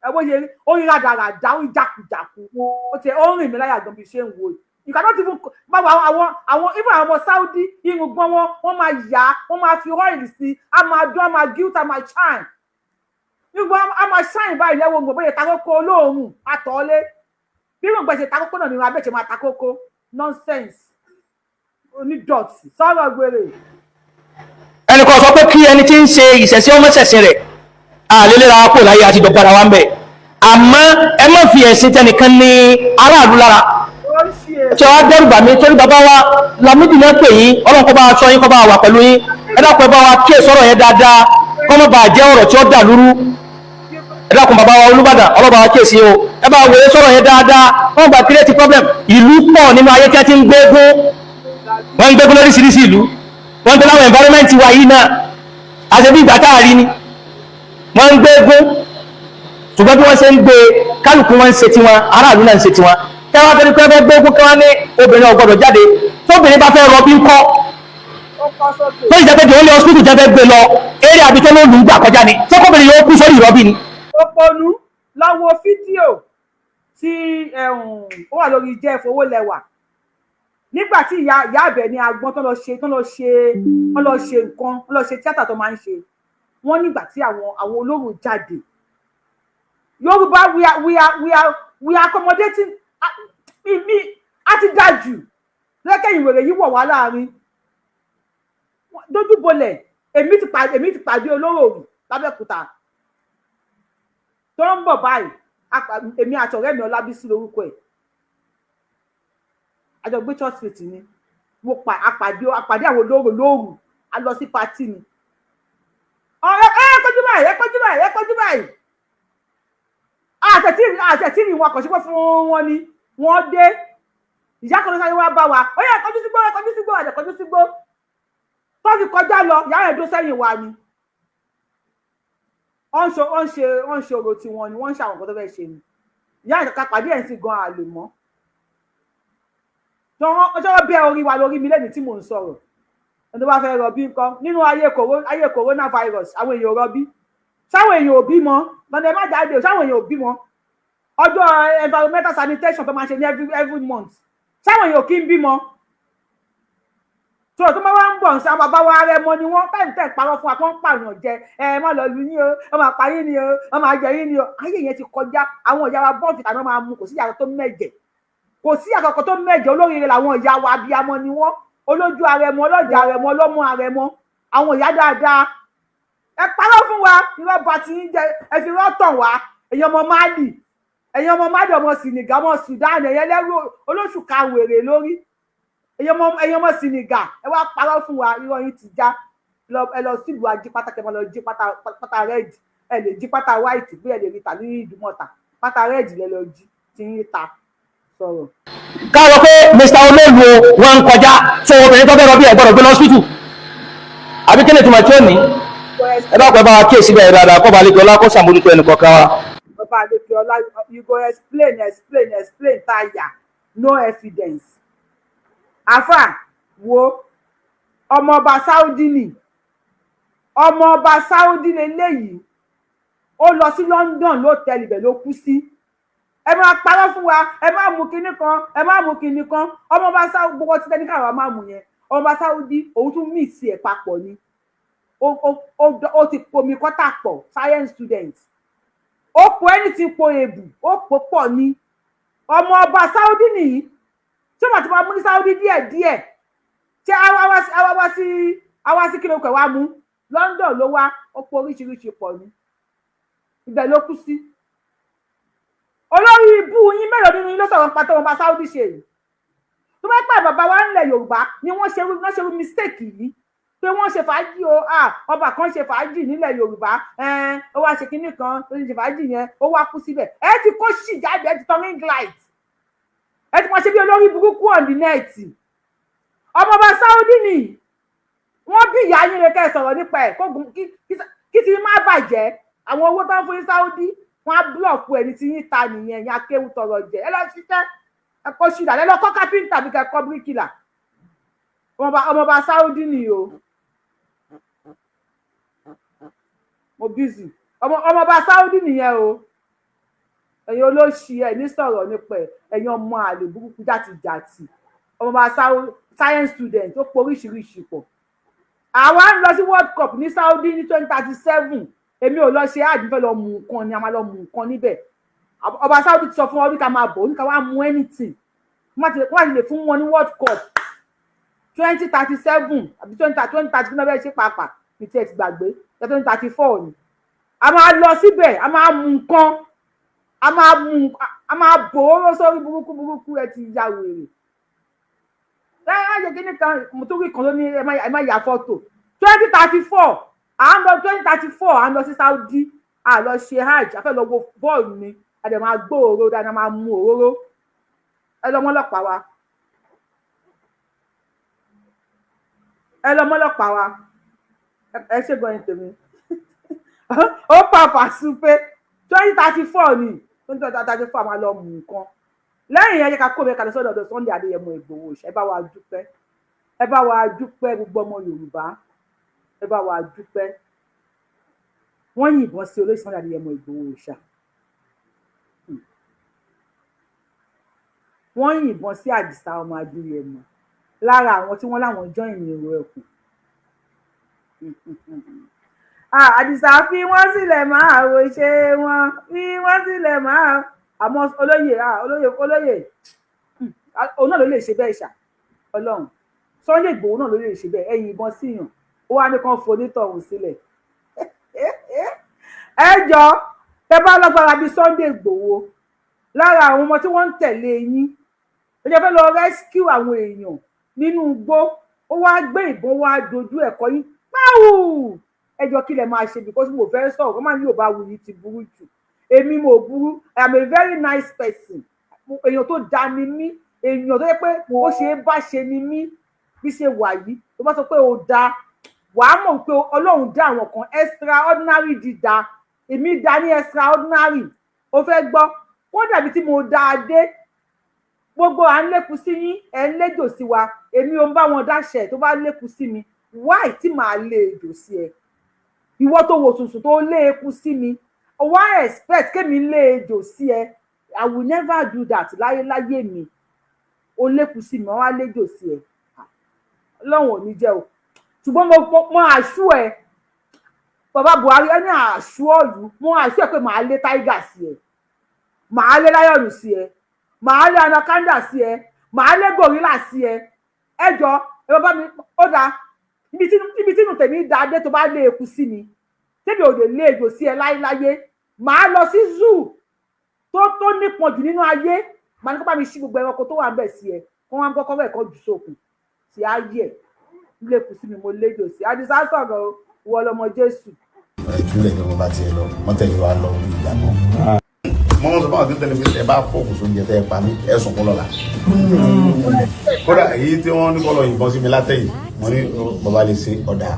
Ẹ bó ṣe ó rí rádaràdá, ó rí jákujàku, ó ti ó ń rìn mí láyà gan bí ṣe ń wo yìí. You cannot even báwo. Àwọn even àwọn ọmọ Saudi, irùngbọ̀n wọn, wọ́n máa yá, wọ́n máa fi oil sí, a máa dún, a máa gilt, a máa shine. Irùngbọ̀n a máa shine báyìí lẹ́wọ̀n gbọ̀n bóyá takókó olóòórùn àtọ̀ọ́lé. Bí irùngbọ̀n ṣe takókó náà ni irun abẹ́ ṣe máa takókó. Nonsense, onídọ̀tí, sọ̀rọ̀ gbèrè. Ẹnìkan sọ pé kí ẹni tí ń ṣe ìṣẹ̀ṣẹ̀ ọmọ ṣẹ̀ṣẹ̀ rẹ̀ àlélẹ́ra kò láyé àti ìjọba ara wa ń bẹ̀, àmọ́ ẹ má fi ẹ̀sìn tẹnìkan ní aráàlú lára. Ó ń ṣe èrè. Tí wàá dẹ́rù bà mí torí bàbá wa Lámídì náà pè yín. Ọlọ́run kó bá wa sọ yín, kó bá wa wà pẹ̀lú yín. Ẹ dákun, ẹ bá wa kíyè sọ̀rọ̀ yẹn dáadáa, kó má bàa jẹ́ ọ̀rọ̀ tí ó dà lúrú. Ẹ dákun, bàbá wa Olúbàdàn, ọlọ́ba wa kíyèsí o. Ẹ bá wòye sọ̀rọ̀ yẹn dáadáa, kó má bàa create problem. Ìlú pọ̀ nínú ayé tí wọ́n ti ń gbégún, wọ́n ń gbégún lóríṣiríṣi ìlú, wọ́n ń gbé láwọn environment wa yìí náà, àti bí ìgbà táà rí ni wọ́n ń gbégún. Ṣùgbọ́n bí wọ́n ṣe ń gbé, kálukú wọn ń ṣe tiwọn, aráàlú náà ń ṣe tiwọn. Kẹwàá fẹ́ pẹ́ fẹ́ gbégún, kẹwàá ní obìnrin ò gbọ́dọ̀ jáde. Tóbìnrin bá fẹ́ rọbí ńkọ́? Ó kọ́ sókè. Tó ìjẹ́ pé jòó lé hospital jẹ́ fẹ́ gbé lọ eré àbí tó ló lù ú gbà kọjá ni, ṣé kóbìnrin yóò kú sórí ìrọbí ni? Òpònú, lọ wo fídíò tí ó wà lórí Jeff Owólẹwà nígbà tí ìyá Àbẹ̀ní Agbọ́n tó lọ ṣe nǹkan, tó lọ ṣe tíátà tó máa ń ṣe wọ́n, nígbà tí àwọn olóró jáde. Yorùbá, we are accommodating mi a ti dájú lẹ́kẹ̀yìn wèrè yìí wọ̀ wá láàrin dójúbolẹ̀. Èmi ti pàdé olóró rí lábẹ́òkúta tó ń bọ̀ báyìí. Èmi àti ọ̀rẹ́ mi, Ọlábísí lórúkọ ẹ̀, àjọ gbé church street ni. Mo pa àpàdé àpàdé àwọn olóró lóru, a lọ sí party ni. Ọ̀rẹ́ ẹ kọjú báyìí, ẹ kọjú báyìí, ẹ kọjú báyìí. Àtẹ̀tí rí wọn kàn sí pé fún wọn ni wọ́n dé. Ìyá kan ló sáré wá bá wa, ó yẹ kọjú sígbó, ẹ kọjú sígbó, ẹ kọjú sígbó. Tó fi kọjá lọ, ìyá rẹ̀ dó sẹ́yìn wa ni. Wọ́n ń ṣe orò tiwọn ni, wọ́n ń ṣe àwọn nǹkan tó fẹ́ ṣe ni. Ìyá ìkàkà pàdé ẹ̀ ń sì gan àlè mọ́ tí wọ́n bẹ́ orí wa lórí mi lẹ́nu tí mò ń sọ̀rọ̀. Ẹni tó bá fẹ́ rọbí nǹkan nínú ayé coronavirus, àwọn èèyàn ò rọbí, sáwọn èèyàn ò bímọ lọ́nà, ẹ má jáde o. Sáwọn èèyàn ò bímọ, ọjọ́ environmental sanitation tó máa ṣe ní every month, sáwọn èèyàn ò kí ń bímọ tó máa wá ń bọ̀ sí. Àwọn bàbá wa rẹ mọ ni wọ́n bẹ́ẹ̀ tẹ̀ parọ́ fún wa kó ń pààyàn jẹ. Ẹ má lọ lu yín o, wọ́n máa pa yín ni o, wọ́n máa jẹ yín ni o. Ayé yẹn ti kọjá. Àwọn ìyá wa bọ́ọ̀fì tàbí wọ́n máa mu, kò sí ìyàtọ̀ tó mẹ́jẹ̀, kò sí àkọ́kọ́ tó mẹ́jẹ̀. Olóríire làwọn ìyá wa, abiyamọ ni wọ́n, olójú arẹmọ, ọlọ́jà arẹmọ, ọlọ́mú arẹmọ, àwọn ìyá dáadáa. Ẹ parọ́ fún wa, irọ́ bá ti ń jẹ, ẹ fi irọ́ tàn wá. Ẹ̀yin ọmọ Mali, ẹ̀yin ọmọ Mali, ọmọ Senegal, ọmọ Sudan, ẹ̀yin ẹlẹ́rú olóṣù kawèrè lórí, ẹ̀yin ọmọ Senegal, ẹ wá parọ́ fún wa, irọ́ yín ti já. Ẹ lọ sílùú ají pátá, kẹ máa lọ jí pátá, pátá red. Ẹ lè jí pátá white bí ẹ lè rí ta ní Ìdúmọ̀tà, pátá red lẹ lọ jí tí ń ta sọ̀rọ̀. Ká lọ pé Mr Olóòlù o, wọn ń kọjá tó obìnrin tó fẹ́ rọbí ẹ̀ gbọ́dọ̀ gbé lọ hospital àbí kí ni ìtumọ̀ tí ó ní? Ẹ dákun, ẹ bá wa kíyèsí bẹ́ẹ̀ dáadáa, kọ́ bá lè gbọ́lá kó sàmójútó ẹnì kọ̀ọ̀kan wa. Bàbá Adékèọlá, you go explain, explain, explain tire, no evidence. Àfà wo ọmọọba Saudi ni. Ọmọ ọba Saudi leléyìí. Ó lọ sí London lótẹ́ẹ̀lì, ibẹ̀ ló kú sí. Ẹ máa parọ́ fún wa, ẹ máa mú kinní kan, ẹ máa mú kinní kan. Ọmọ ọba Saudi, gbogbo tí tẹ́ni káwa máa mú yẹn, ọmọ ọba Saudi, òun tún mix ẹ̀ papọ̀ ni. Ó ti pomi kọ́tà pọ̀. Science student, ó po anything, po èbù, ó pò pọ̀ ni. Ọmọ ọba Saudi nìyí. Tí wọ́n ti máa mú ní Saudi díẹ̀ díẹ̀, ṣé àwa sí kí ló kẹ̀ wá mú London ló wá. Ó po oríṣiríṣi pọ̀ ni, ibẹ̀ ló kú sí. Olórí ibú yín mélòó nínú yín ló sọ̀rọ̀ nípa tó wọn bá Saudi ṣe yìí? Tó bá pẹ́ bàbá wa ńlẹ̀ Yorùbá ni wọ́n ṣe mistake yìí pé wọ́n ṣe fàájì o. Ọba kan ṣe fàájì nílẹ̀ Yorùbá, ó wá ṣe kinní kan tó ṣe fàájì yẹn, ó wá kú síbẹ̀. Ẹ ti kó sì jáde, ẹ ti tan ring light, ẹ ti mọ̀ ṣe bí olórí burúkú on the net. Ọmọọba Saudi ni wọ́n bí ìyá yín rẹ kẹ́ ẹ sọ̀rọ̀ nípa ẹ̀ kí ti má bàjẹ́. Àwọn owó tó ń fún yín Saudi, wọ́n á block ẹni tí yín ta nìyẹn. Yẹn akéwù tọrọ jẹ, ẹ lọ ṣiṣẹ́, ẹ kó ṣìdá, ẹ lọ kọ́ kápẹ́ńtà bí kẹ́ kọ́ bíríkìlà. Ọmọọba Saudi ni o. Mo busy. Ọmọọba Saudi nìyẹn o. Ẹ̀yin olóṣì, ẹ̀ ní sọ̀rọ̀ nípa ẹ̀. Ẹ̀yin ọmọ àlè burúkú jàtìjàtì. Ọmọọba Saudi, science student, ó poríṣiríṣi pọ̀. Àwa ń lọ sí World Cup ní Saudi ní 2037. Èmi ò lọ ṣe àdìfẹ́ lọ mú nǹkan ni, a máa lọ mú nǹkan níbẹ̀. Ọba Saudi ti sọ fún wa, ó ní ká máa bọ̀, ó ní ká wá mú anything. Wọ́n ti lè fún wọn ní World Cup 2037 àbí 2030 fún ọbẹ̀ ṣe pàápàá ní tí ẹ ti gbàgbé. 2034 ni a máa lọ síbẹ̀. A máa mú nǹkan, a máa mú, a máa bòóró sórí burúkú burúkú. Ẹ ti ya wèrè ẹ ṣe kíní kan. Mo tún rí kan tó ní ẹ má ya fọ́tò. 2034 à ń lọ, 2034 à ń lọ sí Saudi. À lọ ṣe hajj, a fẹ́ lọ wo bọ́ọ̀lù ni. A dẹ̀ máa gbó òróró dáadáa, máa mu òróró. Ẹ lọ mọ́lọ́pàá wa, ẹ lọ mọ́lọ́pàá wa. Ẹ ṣe gan ni tèmi. Ó pàpà sí pé 2034 ni, 2034 a máa lọ mú nǹkan. Lẹ́yìn yẹn, yẹ ká kó mi kalẹ̀ sọ́dọ̀ ọ̀dọ̀ Sunday Adéyẹmọ Ìgbòho. Ẹ bá wa dúpẹ́, ẹ bá wa dúpẹ́. Gbogbo ọmọ Yorùbá, ẹ bá wa dúpẹ́. Wọ́n yìnbọn sí olóyè Sunday Adéyẹmọ Ìgbòho Òòṣà. Wọ́n yìnbọn sí Àdìsá ọmọ Adéyẹmọ, lára àwọn tí wọ́n láwọn join èrò ẹkùn. Àdìsá, fi wọ́n sílẹ̀, máa wò ṣe wọ́n, fi wọ́n sílẹ̀ máa. Àmọ́ olóyè, olóyè, olóyè, òun náà ló lè ṣe bẹ́ẹ̀ ṣá. Ọlọ́run, Sunday Ìgbòho náà ló lè ṣe bẹ́ẹ̀. Ẹ̀yìn ìbọn síyàn, ó wá ní kán fonítọ̀hún sílẹ̀. Ẹ jọ, tẹ bá lágbára bíi Sunday Ìgbòho, lára àwọn ọmọ tí wọ́n ń tẹ̀lé yín, ó jẹ́ fẹ́ lọ rescue àwọn èèyàn nínú igbó, ó wá gbé ìbọn wá dojú ẹ̀kọ́ yín páwù. Ẹ jọ, kí lẹ máa ṣe? Because mo fẹ́ sọ̀rọ̀ kó má ní Yorùbá Wuyì ti burú jù. Èmi mo burú? I am a very nice person. Èèyàn tó da ni mí, èèyàn tó yẹ pé ó ṣe é bá ṣe ni mí. Bí ṣe wà yìí, tó bá sọ pé ó da, wàá mọ̀ pé Ọlọ́run dá àwọn kan extraordinary dídá. Èmi dá ní extraordinary. Ó fẹ́ gbọ́ kó dàbí tí mo dá a dé. Gbogbo à ń lékun sí yín, ẹ̀ ń léjò sí wa. Èmi ò ń bá wọn dáṣẹ. Tó bá lékun sí mi, why tí màá lé ejò sí ẹ? Ìwọ tó wò sùnsùn tó lé eku sí mi, wá expect kémi lé ejò sí ẹ? I will never do that láyéláyé mi. Ó lékun sí mi, wọ́n á léjò sí ẹ. Ọlọ́run ò ní jẹ́ o. Ṣùgbọ́n mo àṣù ẹ, bàbá Buhari, ẹ ní àṣù ọ̀lú. Mo àṣù ẹ pé màá lé tiger sí ẹ, màá lé lion sí ẹ, màá lé anaconda sí ẹ, màá lé gorilla sí ẹ. Ẹ jọ, ẹ bàbá mi, ó dáa. Ibi tí inú tèmi dá dé, tó bá lé eku sí mi, tèmi ò lè lé ejò sí ẹ láyéláyé. Màá lọ sí zoo tó nípọn jù nínú ayé, màá ní kó bá mi ṣí gbogbo ẹranko tó wà ń bẹ̀ sí ẹ, kó wọn kọ́kọ́ rẹ̀ kọ́ jù sókun tí á yẹ lékun sí mi. Mo léjò sí. Àdìsá sọ̀rọ̀ o, ìwọ lọmọ Jésù. Ìtúlẹ̀ ni mo bá tiẹ̀ lọ mọ́tẹ́lẹ̀ wa lọ ìgbà náà. Mo mọ̀ sọ fún àwọn tó tẹ̀lé mi, ẹ bá fọ́ọ̀kù sóúnjẹ tẹ́ ẹ pa mí, ẹ sunkún lọ́la. Kódà èyí tí wọ́n ní kọ́ lọ yìnbọn sí mi látẹ̀yìn, mo ní bàbá lè ṣe ọ̀dà,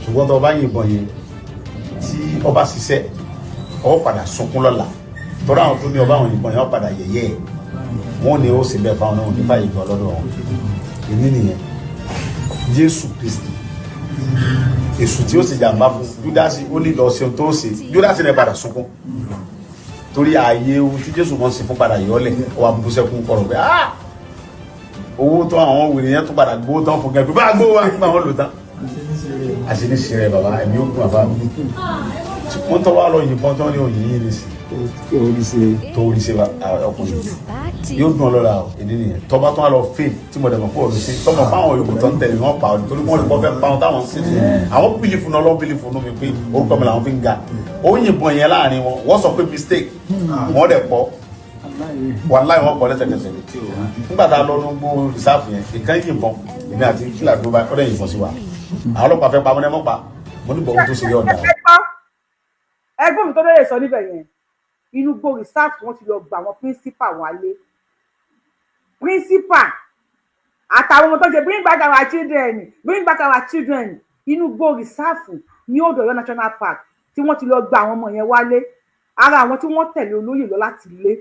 ṣùgbọ́n tó o bá yìnbọn yẹn, tí ọba ṣiṣẹ́, ọ padà sunkún lọ́la, tọ́lá àwọn tó ní ọba àwọn yìnbọn yẹn, ọ padà yẹ̀yẹ́ ẹ̀. Wọ́n ní ó sì bẹ́ẹ̀ fáwọn náà nípa ìgbà lọ́dọ̀ wọn. Èmi nìyẹn. Jésù Kristi. Èṣù tí ó sì jàǹbá fún Júdásì, ó ní lọ ṣeun tó ṣe. Júdásì náà padà sunkún torí ààyè ohun tí Jésù mọ̀ sí fún padà yọlẹ̀, ó wà bú sẹ́kún kọ̀rọ̀ pé, "Ah, owó tó àwọn wèrè yẹn tó padà gbówó tán fún gẹ́gẹ́ bá gbówó wá nígbà wọn lò tán." Àṣírí rẹ bàbá, ẹ̀mí ó gùn bàbá mi. Wọ́n tọ́ wá lọ yìnbọn tán ní òyìn yìí nìsín tó rí ṣe ọkùnrin yóò dùn ọlọ́la o. Èdè nìyẹn. Tọ́ba tó wà lọ fail tí mo dẹ̀mọ̀ fún ọ̀dọ̀ sí tọmọ fáwọn yòókù tó ń tẹ̀lé wọn pa ọdún torí wọn lè kọ́ fẹ́ pa wọn táwọn ń sìn. Àwọn believe náà lọ́ believe nù mí pé orúkọ mi làwọn fi ń ga. Ó yìnbọn yẹn láàrin wọn, wọ́n sọ pé mistake, wọ́n dẹ̀ pọ̀. Wàláì, wọ́n pọ̀ lẹ́sẹ̀kẹsẹ̀. Nígbà tá a lọ nínú reserve yẹn, ìkan yìnbọn, èmi àti kílà tó bá ọ̀dẹ̀ yìnbọn sí wa. Àwọn ọlọ́pàá fẹ́ pa mọ́ ní ẹ mọ́ pa. Mo ní bọ̀ ohun tó ṣe yọ̀ ọ̀dà. Ẹgbọ́n mi tó lóye sọ níbẹ̀ yẹn, inú gbó reserve wọ́n ti lọ gba àwọn principal wálé, principal àtàwọn ọmọ tó ṣe "Bring back our children, bring back our children." Inú gbó reserve ní Old Ọ̀yọ́ National Park tí wọ́n ti lọ gba àwọn ọmọ yẹn wálé, ara àwọn tí wọ́n tẹ̀lé olóyè lọ láti ilé.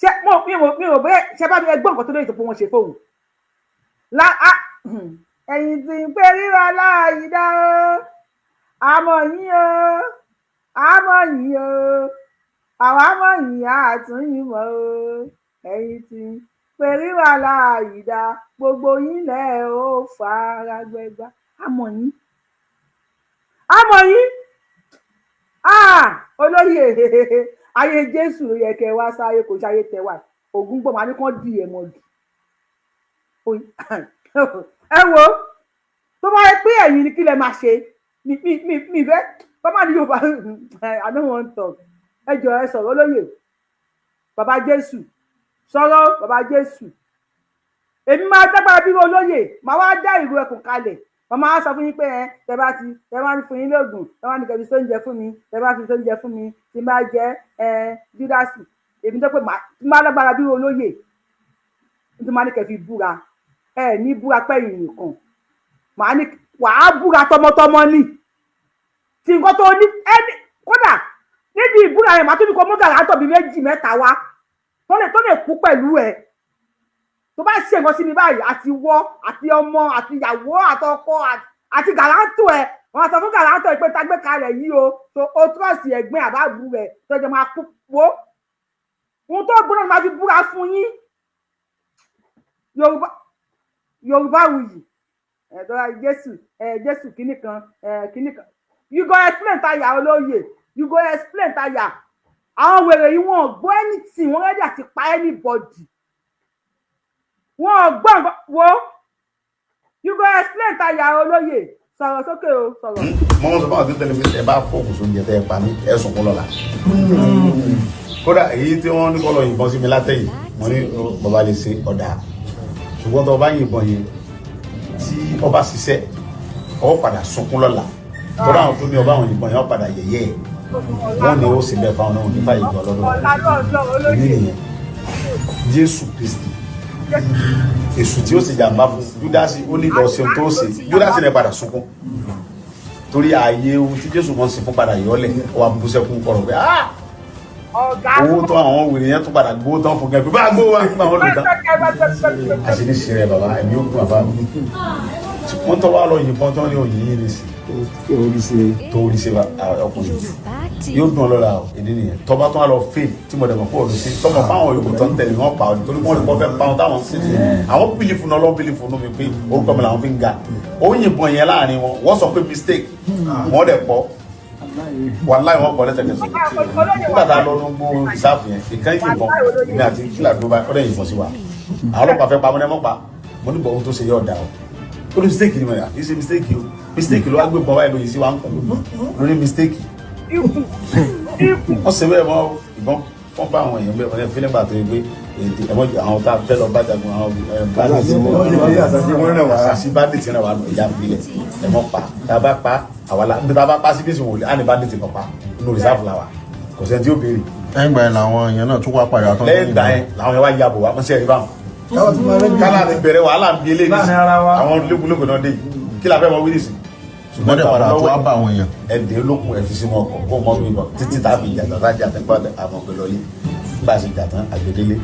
Ṣé mo mi ò bẹ́ẹ̀ ṣe bá mi ẹgbọ́n nǹkan tó lóye tó pé wọ́n ṣe fóun la ẹ̀yìn tí ń pè ríra láàyè dá o. Àmọ́ yín o, àmọ́ yín o, àwa mọ̀ yín, àtúnyìn mọ́ o. Ẹ̀yin tí ń pè ríra láàyè dá, gbogbo yín lẹ̀ ó fara gbẹgbà. Àmọ́ yín, àmọ́ yín. Olóyè, ayé Jésù ló yẹ kẹ́ wá sáyé, kò ṣayé tẹ wá. Ògún gbọmọ àní kàn dì ẹ mọ́gì. Ẹ wo, tó bá yẹ pé ẹ̀yin ni, kí lẹ máa ṣe? Mi fẹ́ bàbá ní Yorùbá, I don't want talk. Ẹ jọ, ẹ sọ̀rọ̀. Olóyè, bàbá Jésù, sọ̀rọ̀. Bàbá Jésù, èmi máa dágbára bí olóyè, máa wá dá ìró ẹkùn kalẹ̀. Wọ́n máa sọ fún yín pé ẹ tẹ bá ti tẹ bá ní fún yín lóògùn, tẹ bá ní kẹbi sóúnjẹ fún mi, tẹ bá fi sóúnjẹ fún mi, tí n bá jẹ ẹ Júdásì, èmi tó pé tí máa lágbára bí olóyè, tí máa ní kẹ fi búra, ẹ ní búra pẹ́yìn nìkan, màá ní wàá búra tọmọtọmọ ni tí nǹkan tó ní ẹni. Kódà níbi ìbúra yẹn, màá tún ní kó mú guarantor bíi méjì mẹ́ta wá tó lè kú pẹ̀lú ẹ. Tó bá ṣe nǹkan sí mi báyìí, àti wọ àti ọmọ àti ìyàwó àtọkọ àti guarantor ẹ, wọn sọ fún guarantor ẹ pé tá gbé kalẹ̀ yìí o, tó o trust ẹ̀gbẹ́ àbábù rẹ tó jẹ máa kú wo ohun tó gbóná máa fi búra fún yín. Yorùbá, Yorùbá wuyì ẹ̀dọ́ra Jésù ẹ̀ Jésù kínní kan ẹ̀ kínní kan. You go explain tire, olóyè, you go explain tire. Àwọn wèrè yìí, wọn ò gbọ́ anything. Wọ́n ready àti pa anybody. Wọn ò gbọ́ nǹkan wo. You go explain tire. Olóyè, sọ̀rọ̀ sókè o, sọ̀rọ̀. Mo mọ̀ sọ fún àwọn tó tẹ̀lé mi, ẹ bá fọ́ọ̀kù sóúnjẹ tẹ́ ẹ pa mí, ẹ sunkún lọ́la. Kódà èyí tí wọ́n ní kọ́ lọ yìnbọn sí mi látẹ̀yìn, mo ní bàbá lè ṣe ọ̀dà, ṣùgbọ́n tó o bá yìnbọn yẹn, tí ọba ṣiṣẹ́, ọ padà sunkún lọ́la. Tọ́lá àwọn tó ní ọba àwọn yìnbọn yẹn, ọ padà yẹ̀yẹ́ ẹ̀. Wọ́n ní ó sì bẹ́ẹ̀ fáwọn náà nípa ìgbọ́ lọ́dọ̀ èmi nìyẹn. Jésù Kristi, èṣù tí ó sì jàǹbá fún Júdásì, ó ní lọ ṣeun tó ṣe. Júdásì náà padà sunkún torí ààyè ohun tí Jésù mọ̀ sí fún padà yọlẹ̀, ó wà bú sẹ́kún kọ̀rọ̀ pé, "Ah, owó tó àwọn wèrè yẹn tó padà gbówó tán fún gẹ́gẹ́ bá gbówó wá nígbà wọn lò tán." Àṣírí ṣe rẹ bàbá, ẹ̀mí ó gùn bàbá mi. Wọ́n tọ́ wá lọ yìnbọn tán ní òyìn yìí nìsín tó rí ṣe ọkùnrin yóò dùn ọlọ́la o. Èdè nìyẹn. Tọ́ba tó wà lọ fail tí mo dẹ̀mọ̀ fún ọ̀dọ̀ sí tọmọ fáwọn yòókù tó ń tẹ̀lé wọn pa ọdún torí wọn lè kọ́ fẹ́ pa wọn táwọn ń sìn. Àwọn believe náà lọ́ believe nù mí pé orúkọ mi làwọn fi ń ga. Ó yìnbọn yẹn láàrin wọn, wọ́n sọ pé mistake, wọ́n dẹ̀ pọ̀. Wàláì, wọ́n pọ̀ lẹ́sẹ̀kẹsẹ̀. Nígbà tá a lọ nínú reserve yẹn, ìkan yìnbọn, èmi àti kílà tó bá ọ̀dẹ̀ yìnbọn sí wa. Àwọn ọlọ́pàá fẹ́ pa mọ́ ní ẹ mọ́ pa. Mo ní bọ̀ ohun tó ṣe yẹ ọ̀dà o. Ó ní mistake ni mo yà kì í ṣe mistake o. Mistake ló wá gbé bọ́ báyìí lóyún sí wa ń kú lórí mistake. Wọ́n ṣe bẹ́ẹ̀ mọ́ ìbọn fọ́n bá àwọn èèyàn bẹ́ẹ̀. Wọ́n ní fílẹ̀ bàtọ́ yìí pé èdè ẹ̀mọ́ àwọn tá a fẹ́ lọ bá jagun, àwọn bandit, àṣàṣì bandit náà wà nù ìyá ìbílẹ̀ ẹ̀mọ́ pa. Tá a bá pa àwa la bí tá a bá pa síbí sùn wòlé á ní bandit lọ pa nínú reserve la wa, kò sẹ́ni tí ó béèrè. Lẹ́yìn ìgbà yẹn làwọn èèyàn náà tún wá padà tán. Lẹ́yìn ìgbà yẹn làwọn yẹn wá yabò wá mọ́sẹ̀ rí báwọn kálá ti bẹ̀rẹ̀ wàhálà ń bi eléyìí Láàrin ara wa. àwọn lókun náà dé yìí, kí la fẹ́ mọ wíìlì sí. Ṣùgbọ́n dẹ̀ padà tó wá bá àwọn èèyàn. Ẹ̀dẹ̀ olókun ẹ̀ fi sínú ọkọ̀ kó mọ́ mi bọ̀ títí tá a fi jà tán, tá a jà tán gbọ́dọ̀ àwọn ọ̀gbẹ́ lọlé. Nígbà tí jà tán, àgbẹ̀délé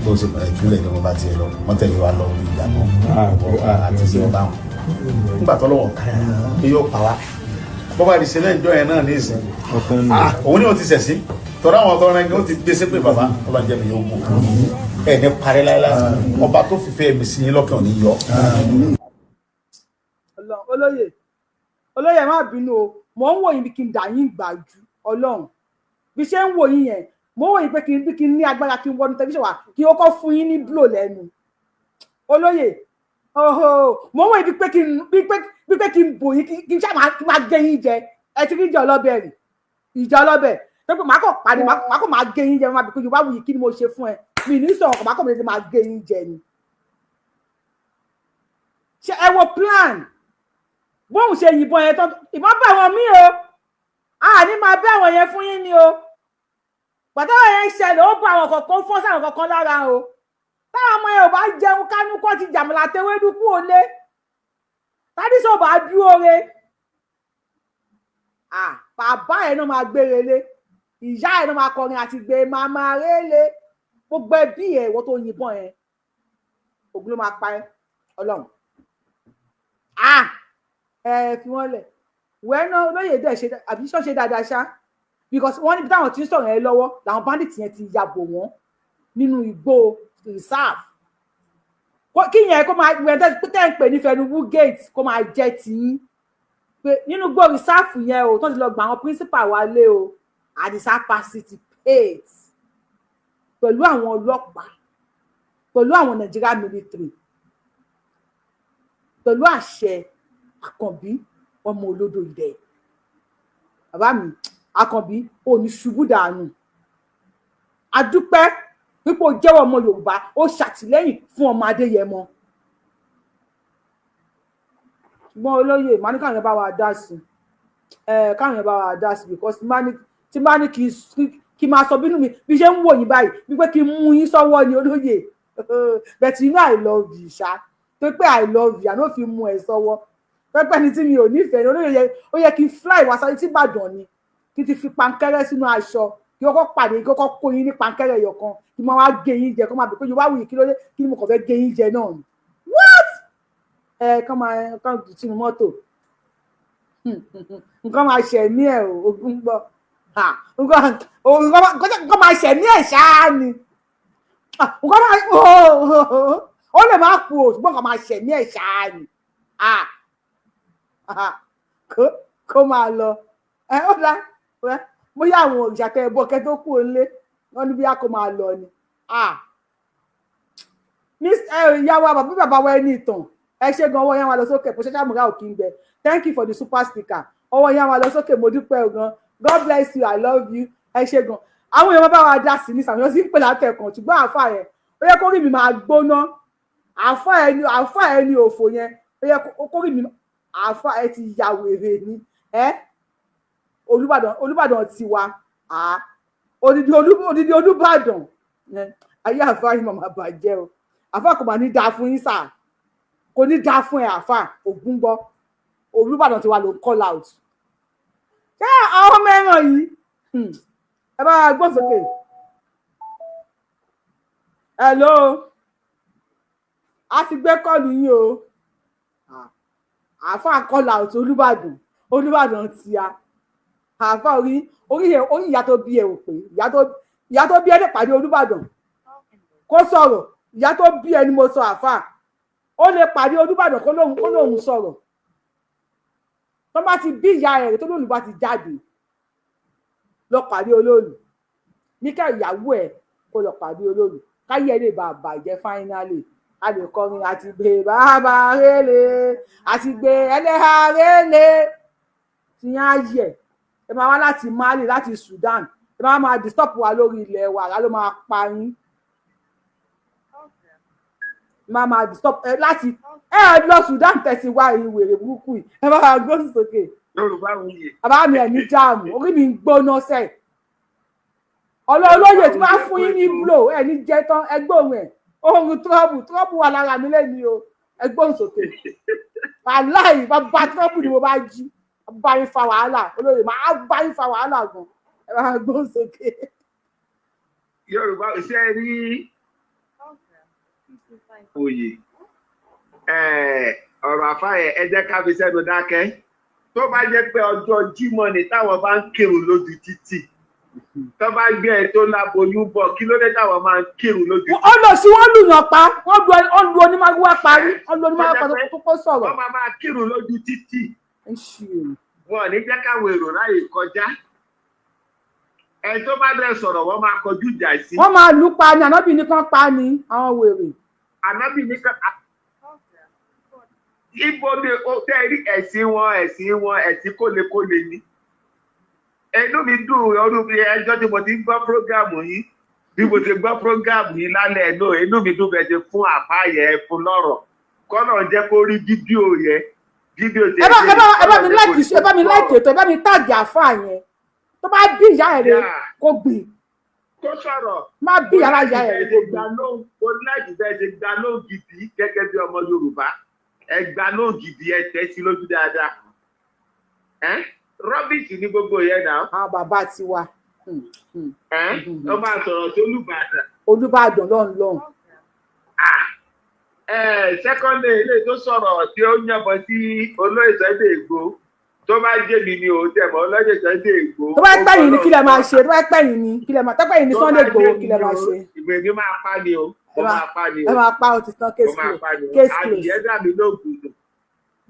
bó ṣe bẹ̀rẹ̀ júlẹ̀ ni mo bá tiẹ̀ lọ, wọ́n tẹ̀lé wa lọ orí ìjà náà àti sí ọba wọn. Nígbà tó lọ́wọ́ kára pé yóò pa wá, bó bá di ṣe lẹ́yìn ìjọ yẹn náà ní ìsìn, òun ni ó ti sẹ̀sí tọ́lá àwọn ọ̀tọ́ rẹ̀ ó ti gbé sépè. Bàbá, ọlọ́run jẹ́ mi yóò gùn, ẹ̀ ní parí láéláé. Ọba tó fìfẹ́ mi sí yín lọ́kàn ò ní yọ. Ọlọ́run, olóyè, olóyè, ẹ má bínú o. Mò ń wò yín bí kí n dà yín gbàjú. Ọlọ́run, bí ṣe ń wò yín yẹn, mò ń wò yín pé kí n bí kí n ní agbára kí n wọnú tẹlifíṣàn wá kí n kọ́kọ́ fún yín ní blow lẹ́nu. Olóyè, oho, mò ń wò yín bí pé kí n bí pé kí n bò yín, kí n ṣáà máa kí n máa gé yín jẹ. Ẹ ti rí ìjà ọlọ́bẹ̀ rì, ìjà ọlọ́bẹ̀ tó pé màá kàn pàdé, màá kàn máa gé yín jẹ. Máa bí pé Yorùbá wù yín, kí ni mo ṣe fún ẹ? Mi ní sọ̀rọ̀ kàn, máa kàn máa gé yín jẹ ni. Ṣe ẹ wo plan bóun ṣe yìnbọn yẹn tán? Ìbọn bá àwọn míì o, a ní máa bẹ́ àwọn yẹn fún yín ni o. Pàtàkì yẹn ṣẹlẹ̀, ó bá àwọn kọ̀ọ̀kan fọ́ sáwọn kọ̀ọ̀kan lára o. Táwọn ọmọ yẹn ò bá jẹun kánú kọ́ ti jàmùlà tewédú kú ò lé tádìsọ bá dúró re, bàbá ẹ̀ náà máa gbére lé, ìyá ẹ̀ náà máa kọrin àti gbé màmá rélé. Gbogbo ẹbí ẹ̀, ìwọ tó yìnbọn yẹn, ògùn ló máa pa ẹ́. Ọlọ́run, ẹ fi wọ́n lẹ̀ wẹ́ẹ́ olóyè dẹ̀ ṣe àbí ṣọ́ ṣe dáadáa ṣá, because wọ́n níbi táwọn ti ń sọ̀rọ̀ yẹn lọ́wọ́ làwọn bandit yẹn ti ya bò wọ́n nínú igbó reserve. Kí yẹn kó máa wẹ̀ tẹ́ ń pè ní Fẹnuwú gate, kó máa jẹ́ tiyín pé nínú igbó reserve yẹn o, tó ti lọ gba àwọn principal wálé o. Àdìsá participate pẹ̀lú àwọn ọlọ́pàá, pẹ̀lú àwọn Nigeria military, pẹ̀lú àṣẹ Àkànbí ọmọ olódò idẹ. Bàbá mi Àkànbí, ò ní ṣubú dànù. Adúpẹ́ wípé ó jẹ́wọ́ ọmọ Yorùbá, ó ṣàtìlẹ́yìn fún ọmọ Adéyẹmọ. Ṣùgbọ́n olóyè, màá ní káwọn yẹn bá wa dá sí ẹ, káwọn yẹn bá wa dá sí, because tí bá ní kí máa sọ bínú mi bí ṣe ń wò yín báyìí, wípé kí n mú yín sọ́wọ́ ni, olóyè. But you know I love you ṣá, tó pé I love you, I no fit mú ẹ sọ́wọ́. Pẹ́pẹ́ ni tí mi ò nífẹ̀ẹ́ ni olóyè yẹ, ó yẹ kí n fly wá sáré tí Ìbàdàn ni, kí n ti fi pankẹ́rẹ́ sínú aṣọ, kí kọ́kọ́ pàdé, kí kọ́kọ́ kó yín ní pankẹ́rẹ́ ẹyọ kan, kí n máa wá gé yín jẹ, kó máa bẹ̀ pé Yorùbá wuyì, kí ló dé? Kí ni mo kàn fẹ́ gé yín jẹ náà ni? What? Ẹ kàn máa kàn jù sínú mọ́tò, nǹkan máa ṣẹ̀mí ẹ̀ o. Ogun gbọ́, nǹkan máa ṣẹ̀mí ẹ̀ ṣáá ni. Nǹkan máa, ó lè má kú o, ṣùgbọ́n nǹkan máa ṣẹ̀mí ẹ̀ ṣáá ni. Kó máa lọ. Ẹ ó dá bóyá àwọn òrìṣà tẹ ẹbọ kẹ tó kú òǹlé wọn ní bí a kò máa lọ ni. Ìyá wa, bàbá, bàbá wa, ẹni ìtàn, ẹ ṣe gan. Ọwọ́ yẹn wà lọ sókè. Kò ṣẹṣẹ àmúra òkì ń gbẹ. Thank you for the super sticker. Ọwọ́ yẹn wà lọ sókè, mo dúpẹ́ gan. God bless you, I love you. Ẹ ṣe gan. Àwọn èèyàn bá wa dá sí ní sàmúlò sí ń pè látẹ̀kàn, ṣùgbọ́n àáfà yẹn, ó yẹ kó rí mi máa gbóná. Àáfà ẹni, àáfà ẹni òfò yẹn, ó yẹ kó rí mi. Àáfà ẹ ti ya wèrè ni ẹ. Olúbàdàn, Olúbàdàn tiwa, odidi odidi Olúbàdàn ayé, àáfà yìí màmá bàjẹ́ o. Àáfà, kò mà ní dáa fún yín sáà, kò ní dáa fún ẹ. Àáfà ògún gbọ́, Olúbàdàn tiwa ló ń call out. Ṣé àwọn ọmọ ẹran yìí, ẹ bá gbọ́n sókè. Hello, a ti gbé call yín o. Àáfà call out Olúbàdàn, Olúbàdàn tíya. Àáfà, orí orí orí ìyá tó bí ẹ ò pé. Ìyá tó bí ẹ lè pàdé Olúbàdàn kó sọ̀rọ̀. Ìyá tó bí ẹ ni mo sọ. Àáfà, ó lè pàdé Olúbàdàn kó lóun sọ̀rọ̀. Tó bá ti bí ìyá rẹ̀ tó lóun bá ti jáde lọ pàdé olóòlù níkẹ́, ìyàwó ẹ̀ kó lọ pàdé olóòlù, káyé ẹ lè bá a bàjẹ́. Finally, a lè kọrin àti gbé bàbá rélé àti gbé ẹlẹ́hà rélé tí yẹn á yẹ. Ẹ máa wá láti Mali, láti Sudan, ẹ máa máa disturb wa lórí ilẹ̀ wa, àrà ló máa pa yín. Máa máa disturb ẹ láti ẹ lọ Sudan tẹ̀sí wá ìwèrè burúkú yìí. Ẹ bá wa gbóhùn sókè. Yorùbá wuyì. Bàbá mi, ẹ̀ ní jáàmù, orí mi ń gbóná sẹ́ẹ̀. Ọlọ́ọ̀lọ́yè tí wọ́n á fún yín ní blow, ẹ̀ ní jẹ́ tán. Ẹgbẹ́ òun ẹ̀ ohun trouble, trouble wà lára mi lẹ́ni o. Ẹgbẹ́ òun sókè. Wàláì, bàbá trouble ni mo bá jí bá yín fa wàhálà. Olóyè, máa bá yín fa wàhálà gan. Ẹ bá gbóhùn sókè. Yorùbá ṣe rí oyè. Ọ̀rọ̀ àfáà yẹn, ẹ jẹ́ ká fi sẹ́nu dákẹ́. Tó bá jẹ́ pé ọjọ́ Jímọ̀ ni táwọn bá ń kírun lójú títì, tó bá gbé ẹ tó láboyún bọ̀, kí ló dé táwọn máa ń kírun lójú Ó lọ sí wọn lùyàn pa, wọn lu, ó lu onímàgúwá parí, ó lu onímàgúwá pa tó kó sọ̀rọ̀. Wọ́n máa máa kírun lójú títì. Ń ṣe èrè. Wọn ò ní jẹ́ káwọn èrò ráyè kọjá. Ẹ tó bá dẹ̀ sọ̀rọ̀, wọ́n máa kọjú ìjà sí. Wọ́n máa lù pa ni, ànábì nìkan pa ni àwọn wèrè. Ànábì ní ká ibo ni ó tẹ́ rí ẹ̀sìn wọn, ẹ̀sìn wọn, ẹ̀sìn kólekóle ni. Inú mi dùn ọdún bí ẹjọ́ tí mo ti ń gbọ́ program yìí, bí mo ti gbọ́ program yìí lálẹ́ ẹ̀ náà, inú mi dùn bẹ́ẹ̀ ṣe fún àfáà yẹn, fún lọ́rọ̀ kọ́nà jẹ́ kó rí fídíò yẹn, fídíò Ẹ bá ẹ bá mi like, ẹ bá mi like ètò, ẹ bá mi tag àfáà yẹn. Tó bá bí ìyá ẹ̀ rẹ̀ kó gbìn. Kó sọ̀rọ̀. Má bí ìyá ìyá ẹ̀ rẹ̀ kó gbìn. Mo láìkí bẹ́ẹ̀ ṣe gba lóhùn gidi gẹ́gẹ́ bí ọmọ Yorùbá. Ẹ gba lóhùn gidi, ẹ tẹ́ sí lójú dáadáa. Ẹ́ rubbish ní gbogbo yẹn náà. Àwọn bàbá tiwa. Ẹ́ ó máa sọ̀rọ̀ tó Olúbàdàn. Olúbàdàn lọ́hùn lọ́hùn. Ẹ secondly, ilé tó sọ̀rọ̀ tí ó yànbọn sí olóyè Sunday Igboho, tó bá jẹ́ mi ni o tẹ̀ mọ́ olóyè Sunday Igboho. Tó bá pẹ̀yìn ni kí lẹ máa ṣe? Tó bá pẹ̀yìn ni kí lẹ máa, tó pẹ̀yìn ni Sunday Igboho, kí lẹ máa ṣe? Ìgbè mi máa pa ni o, mo máa pa ni o. Ẹ máa pa, ó ti tán, case Mo máa close. pa ni o. Case close. Adìyẹ dà mí lóògùn nù,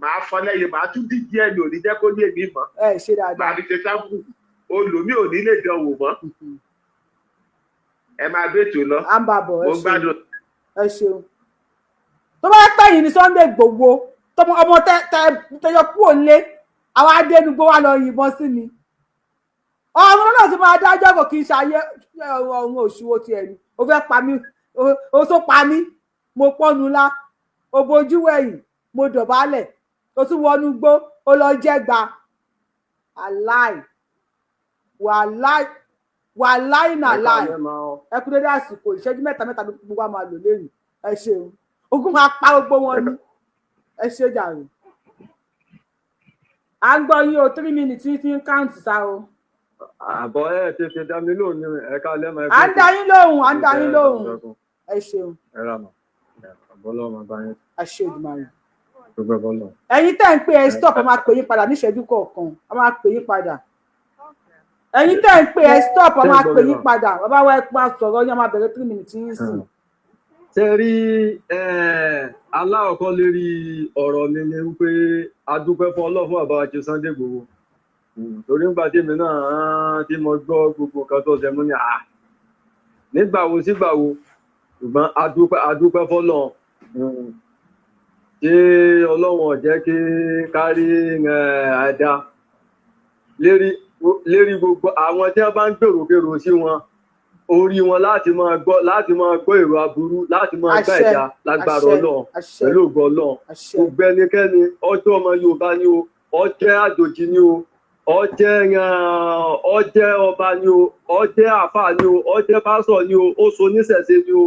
màá fọ lẹ́yìn, màá tún díjí ẹ̀ ní òní jẹ́ kó ní èmi mọ́. Ẹ ṣe dáadáa. Màá fi ṣe sample, olùmí ò ní lè dán wò mọ́. Ẹ máa bètò lọ. À ń bá bọ̀, ẹ Mo ṣeun. gbádùn. Ẹ ṣeun. Tó bá pẹ̀yìn ni Sunday Igboho, tọmọ ọmọ tẹ tẹ tẹyọ kúrò lé àwọn adẹnugbó wa lọ yìnbọn sí mi, ọ̀run náà ti máa dájọ́, kò kí n ṣayé ọ̀run òṣùwò tiẹ̀ ni. O fẹ́ pa mí, o tó pa mí, mo pọ́nu lá, o bojú wẹ̀yìn, mo dọ̀bálẹ̀, o tún wọnú gbó, o lọ jẹ́gba aláì wàláì wàláì nàláì. Ẹ kú dédé àsìkò. Ìṣẹ́jú mẹ́ta mẹ́ta gbogbo wa máa lò lẹ́yìn. Ẹ ṣeun. Ogun máa pa gbogbo wọn ni. Ẹ ṣe jàre, à ń gbọ́ yín o. 3 minutes yín ti ń count sá o. Àbọ̀ ẹ tètè dá mi lóhùn ní ẹ̀ka lẹ́mọ̀. À ń dá yín lóhùn, à ń dá yín lóhùn. Ẹ ṣeun. Ẹ rà mọ̀ àbọ̀lọ́ máa bá yín. Ẹ ṣe Èdùmàrè. Gbogbo bọ́lọ̀. Ẹ̀yin tẹ́ ń pè, ẹ stop, ẹ máa pè yín padà níṣẹ́jú kọ̀ọ̀kan, ẹ máa pè yín padà. Ẹ̀yin tẹ́ ń pè, ẹ stop, ẹ máa pè yín padà. Bàbá wa, ẹ máa sọ̀rọ̀ yín, ẹ máa bẹ̀rẹ̀ 3 minutes yín sìn. Ṣe rí, aláwọ̀kọ́ lérí ọ̀rọ̀ mi ni wípé a dúpẹ́ fún Ọlọ́run fún bàbá wa Sunday Igboho, torí nígbà tí èmi náà tí mo gbọ́ gbogbo nǹkan tó ṣe, mú ní à nígbà wo sígbà wo, ṣùgbọ́n a dúpẹ́ fọ́lọ́run tí Ọlọ́run ò jẹ́ kí kárí àdá lérí gbogbo àwọn tí wọ́n bá ń gbèrò sí wọn, orí wọn láti máa gbọ́ èrò aburú, láti máa gbá ẹ̀dá lágbára Ọlọ́run, pẹ̀lú ògo Ọlọ́run. Gbogbo ẹnikẹ́ni, ọjọ́ ọmọ Yorùbá ni o, ọjẹ́ àjòjì ni o, ọjẹ́ ọba ni o, ọjẹ́ àfáà ni o, ọjẹ́ pásọ̀ ni o, ó so oníṣẹ̀ṣe ni o,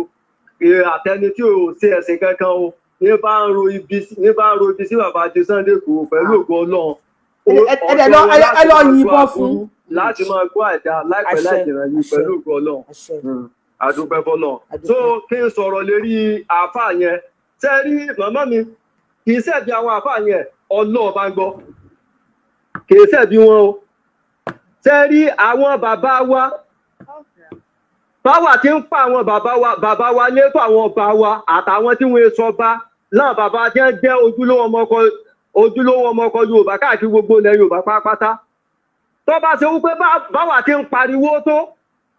àtẹni tí ò ṣe ẹ̀sìn kankan o, ní bá ń ro ibi sí bàbá àti Sunday Igboho, pẹ̀lú ògo Ọlọ́run. Ẹ lọ yìnbọn fún. Láti máa gbọ́ àdá láìpẹ́ láìjìnà yìí, pẹ̀lú ògo Ọlọ́run. Àdúpẹ́ fọlọ́run. So kí n sọ̀rọ̀ lérí àáfàá yẹn. Ṣe rí màmá mi, kì í ṣẹ̀bi àwọn àáfàá yẹn, Ọlọ́ọ̀ bá ń gbọ́, kì í ṣẹ̀bi wọn o. Ṣe rí àwọn bàbá wa, báwa ti ń pa àwọn bàbá wa, bàbá wa létò, àwọn ọba wa àtàwọn tí wọ́n sọ bá láwọn bàbá tí wọ́n jẹ́ ojúlówó ọmọ ọkọ Yorùbá káàkiri gbogbo ilẹ̀ Yorùbá pátápátá, tó bá ṣe wípé báwa ti ń pariwo tó,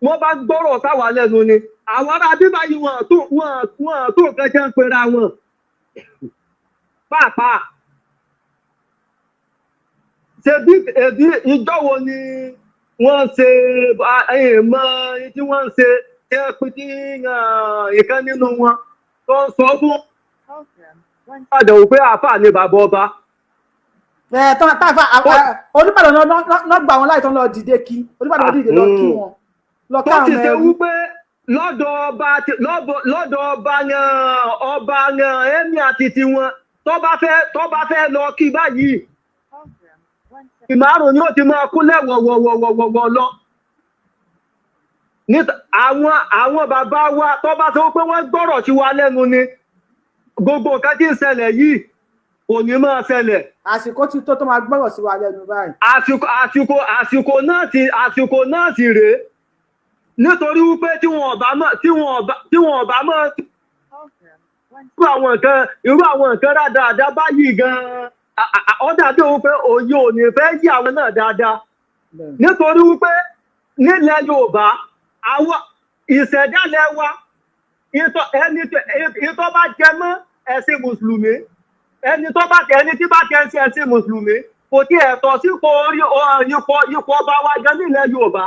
wọ́n bá gbọ́rọ̀ sáwà lẹ́nu ni, àwọn ará bíbá yìí wọ́n tó nǹkan jẹ́ ń pera wọn pàápàá. Ṣe bí ẹbí ìjọ wo ni wọ́n ṣe mọ tí wọ́n ń ṣe tí wọ́n pín tí ìkan nínú wọn tó ń sọ fún àdàwò pé àáfàá ni bàbá ọba. Ẹ tán táfà Olúbàdàn náà gbà wọn láì tán lọ dìde kí Olúbàdàn dìde lọ kí wọn lọ tó ká ti àwọn ṣe ẹrú. Wípé lọ́dọ̀ ọba yẹn, ọba yẹn ẹ̀mí àti tiwọn, tó bá fẹ́ lọ kí báyìí, ìmárùn ni ó ti máa kúnlẹ̀ wọ̀wọ̀wọ̀wọ̀wọ̀ lọ. Àwọn bàbá wa, tó bá sọ pé wọ́n gbọ́rọ̀ sí wa lẹ́nu ni, gbogbo nǹkan tí ń ṣẹlẹ̀ yìí. Kò ní máa ṣẹlẹ̀. Àsìkò ti tó tó máa gbọ́rọ̀ sí wa lẹ́nu báyìí. Àsìkò náà ti rèé, nítorí wípé tí wọn ò bá mọ̀ irú àwọn nǹkan rádaràda báyìí gan-an, ó dàbí wípé òye ò ní fẹ́ yí àwọn náà dáadáa, nítorí wípé nílẹ̀ Yorùbá, àwọn ìṣẹ̀dálẹ̀ wa, ìtọ́ ẹni ìtọ́ bá jẹ mọ́ ẹ̀sìn mùsùlùmí, ẹni tí bá tẹ̀ ń ṣe ẹ̀sìn mùsùlùmí kò tí ẹ̀ tọ́ sípò orí ipò ọba wa gan nílẹ̀ Yorùbá,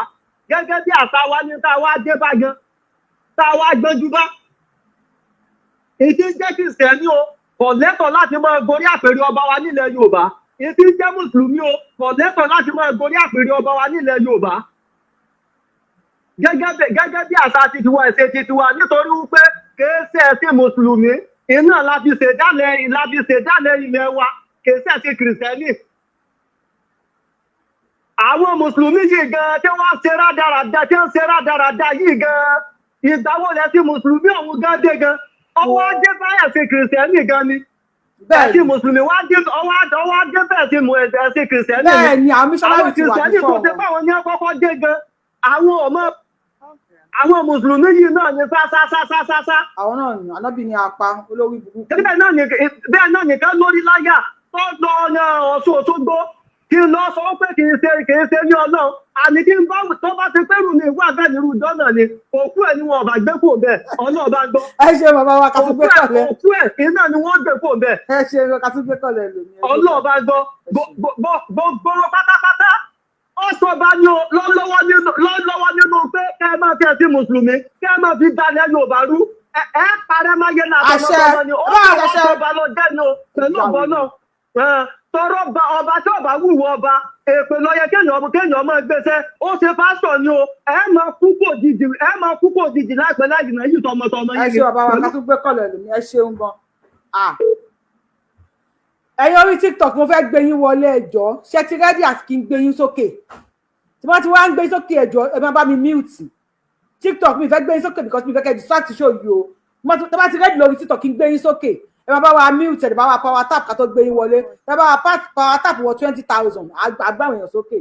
gẹ́gẹ́ bí àṣà wa ní tá a wá dé bá gan, tá a wá gbọ́njú bá. Ìdí ń jẹ́ kìrìsìtẹ́nì o, kò lẹ́tọ̀ọ́ láti máa gorí àpèrè ọba wa nílẹ̀ Yorùbá. Ìdí ń jẹ́ mùsùlùmí o, kò lẹ́tọ̀ọ́ láti máa gorí àpèrè ọba wa nílẹ̀ Yorùbá, gẹ́gẹ́ bí àṣà titiwa, ẹ̀sìn titiwa, nítorí wípé kìí ṣe ẹ̀sìn mùsùlùmí iná la fi ṣèdálẹ̀ ilẹ̀ wa, kìí ṣe ẹ̀sìn kìrìsìtẹ́nì. Àwọn mùsùlùmí yìí gan tí wọ́n ṣe rádaràda, tí wọ́n ṣe rádaràda yìí gan, ìgbà wo lẹ sí mùsùlùmí ọ̀hún gan dé gan? Ọwọ́ adé báyà sí kìrìsìtẹ́nì gan ni. Ẹ̀sìn mùsùlùmí wá dé, ọwọ́ adé bẹ́ẹ̀ sí ẹ̀sìn kìrìsìtẹ́nì ni. Bẹ́ẹ̀ ni, àwọn missionary Àwọn ti wà kìrìsìtẹ́nì tó before ṣe wọn. báwọn ní àkọ́kọ́ dé gan, àwọn ọmọ àwọn mùsùlùmí yìí náà ní sásásásásá. Àwọn náà ní ànábì ní apá olórí burúkú. Bẹ́ẹ̀ náà nìkan lórí láyà tó lọ ọ̀nà Ọ̀ṣun Òṣogbo kí n lọ sọ pé kì í ṣe ní Ọlọ́run, àní kí n bá tó bá ti pẹ́rù mi wà bẹ́ẹ̀ nírú ìjọ náà ni òkú ẹ̀ ni wọn ò bá gbé kúrò bẹ́ẹ̀, Ọlọ́run bá gbọ́. Ẹ ṣe, bàbá wa, ká tún gbé Òkú ẹ̀ kọ̀lẹ́. Òkú ẹ̀ iná ni wọ́n gbé kúrò bẹ́ẹ̀. Ẹ ṣe, ká tún gbé kọ̀lẹ́ lómi. Ọlọ́run bá gbọ́, gbogbo pátápátá ó sọ bá ní o lọ́wọ́ nínú pé kẹ́ ẹ máa fi ẹ̀sìn mùsùlùmí, kẹ́ ẹ máa fi dalẹ̀ Yorùbá rú, ẹ parẹ́ máa yé náà. Àṣẹ. Tọmọtọmọ ni ó Bá sọ àṣẹ. ọba lọ jẹ́ ni o pẹ̀lú ọ̀bọ náà. Tọrọ ba ọba tí ọba wúwo ọba èpè lọ yẹ kéèyàn máa gbéṣẹ́. Ó ṣe pásítọ̀ ni o, ẹ máa kú kò jìjì, ẹ máa kú kò jìjì láìpẹ́ láì jìnnà yìí tọmọtọmọ Ẹ yìí. ṣe, bàbá wa, ká tún gbé kọ̀lẹ́ lómi. Ẹ ṣeun gan. Ah. Ẹ̀yin orí TikTok, mo fẹ́ gbé yín wọlé. Ẹjọ́, ṣé ti ready àti kí n gbé yín sókè? Tí wọ́n ti wá ń gbé yín sókè, ẹjọ́, ẹ máa bá mi mute TikTok. Mi fẹ́ gbé yín sókè because mi fẹ́ kẹ́ distract show yìí o. Tó bá ti ready lórí TikTok kí n gbé yín sókè, ẹ máa bá wa mute, ẹ bá wa power tap ká tó gbé yín wọlé. Ẹ bá wa power tap wọ 20,000, àgbà àwọn èèyàn sókè.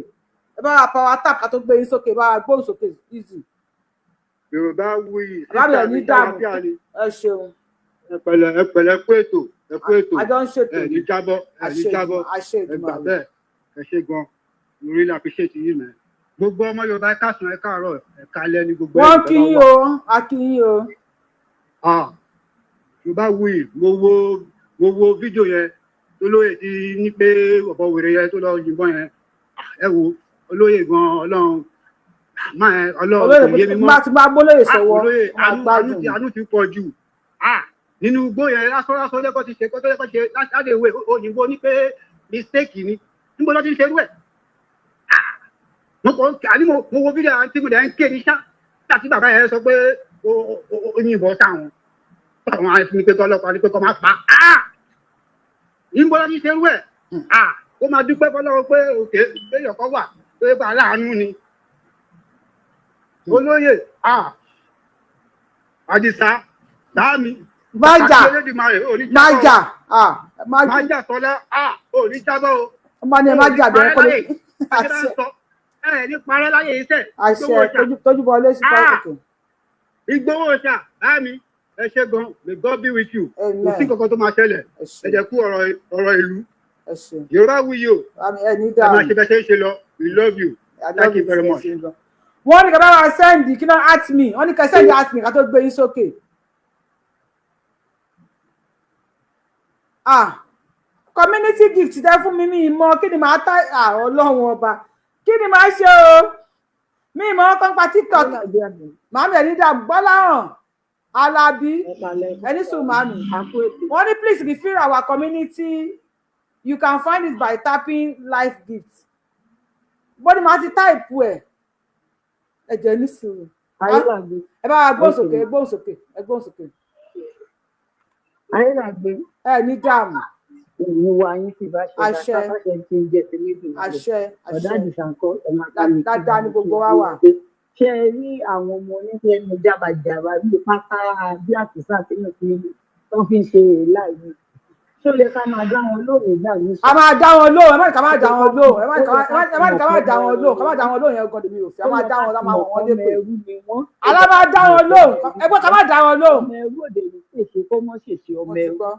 Ẹ bá wa power tap ká tó gbé yín sókè. Ẹ bá wa gbóhùn sókè easy. Yorùbá wuyì. Bàbá mi, ẹ ní dààmú. Àlàáfíà ni. Ẹ ṣeun. Ẹ pẹ̀lẹ́, ẹ pẹ̀lẹ́, kú ètò, ẹ kú ètò. Àjọ ń ṣètò. Ẹ ní jábọ́, ẹ ní Àṣẹ. jábọ́. Àṣẹ. Ẹ gbà Èdùmàrè. bẹ́ẹ̀. Ẹ ṣé gan, mo really appreciate yín mẹ. Gbogbo ọmọ Yorùbá, ẹ káàsán, ẹ káàárọ̀, ẹ káalẹ́ ní gbogbo Wọ́n ẹ̀yin kí tẹ́ bá yín wà. o, a kí yín o. Ah, Yorùbá wuyì, mo wo fídíò yẹn tó lóye ti ní pé ọ̀bọ wèrè yẹn tó lọ yìnbọn yẹn. Ah, ẹ wo olóyè gan, Ọlọ́run máa ẹ Ọlọ́run Olóyè kò yé mi mọ́. Má ti máa gbólóyè Ah, sọ́wọ́. olóyè máa àánú àánú gbádùn. ti àánú ti pọ̀ jù. Ah, nínú igbó yẹn lásán lásán lẹ́kọ̀ọ́ ti ṣe kọ́ tó lẹ́kọ̀ọ́ ṣe láti ìwé òyìnbó ní pé mistake ni. Níbo ló ti ń ṣerú ẹ̀? Ah, mo kàn àní mo wo fídíò àti mo dẹ̀ ń ké ní ṣá láti bàbá yẹn sọ pé ó yìnbọn sáwọn àwọn àti ní pé kọ́ ọlọ́pàá ní pé kọ́ máa pa á. Níbo ló ti ń ṣerú ẹ̀? Ah, ó máa dúpẹ́ fọlọ́run pé òkè péyọ̀ kọ́ wà pé bá aláàánú ni olóyè. Ah, Àdìsá dáàmì. Májà. Olódùmarè ò ní jábọ́ o. Májà, ah, májà. Májà tọ́lá, ah, ò ní jábọ́ o. Ọmọ ni ẹ má jà bẹ́ẹ̀ kọ́ lè. Àṣẹ ẹ ní parẹ́ láyé iṣẹ́. Àṣẹ. Tójú bọ ilé sí pàtàkì. Ìgbowó ṣà dáàmì, ẹ ṣé gan. May God be with you. Kò sí kankan tó máa ṣẹlẹ̀. Ẹ jẹ́ kú ọ̀rọ̀ ìlú. Ẹ ṣeun. Yorùbá wuyì o. Ẹ ní Ẹ máa dààmú. ṣe bẹ́ẹ̀ ṣe ń ṣe lọ. We love you. I love Thank you you very too, ẹ much. ṣeun gan. Wọ́n ní ká bá wa send kí náà at me, wọ́n ní ká send at me ká tó gbé yín sókè. Ah, community gift tẹ fún mi, mi mọ kí ni màá tá. Ah, Ọlọ́run ọba, kí ni màá ṣe o? Mi mọ kán pa TikTok. Màmí, ẹ ní dààmú. Gbọ́láhàn Alábí, ẹni sùn. Màmí, wọ́n ní please refill our community, you can find it by tapping live gift. Bó ni màá ti type ẹ̀? Ẹ jẹ́ ní sùúrù. Ẹ bá wa gbóhùn sókè, ẹ gbóhùn sókè, ẹ gbóhùn sókè. Ayélujáde. Ẹ ní dààmú. Ìwà yín ti bá ṣe. Àṣẹ. Bá ṣe ti ń jẹ tẹlifí. Àṣẹ. Ọ̀dà Àṣẹ. Àdìsá ńkọ́? Ẹ máa bá mi kí Dáadáa ni gbogbo wa wà. Ṣé ẹ rí àwọn ọmọ onífẹ́nu jábàjábà bíi pátá bí àkísà tí wọ́n fi ń ṣe èélá yìí? Ṣó yẹ ká máa dá wọn lóhùn nígbà yìí? A máa dá wọn lóhùn. Ẹ má ní ká má dá wọn lóhùn. Ẹ má ní ká má, ẹ má ní ká má dá wọn lóhùn. Ká má dá wọn lóhùn yẹn gan mi ò fi. A máa dá wọn, a máa wọ̀ wọ́n lépè. Alá máa dá wọn lóhùn. Ẹgbẹ́ ká má dá wọn lóhùn. Ọmọ ẹrú òde ní ṣèṣe kó mọ́ ṣèṣe ọmọ Mo ti ẹrú. gbọ́.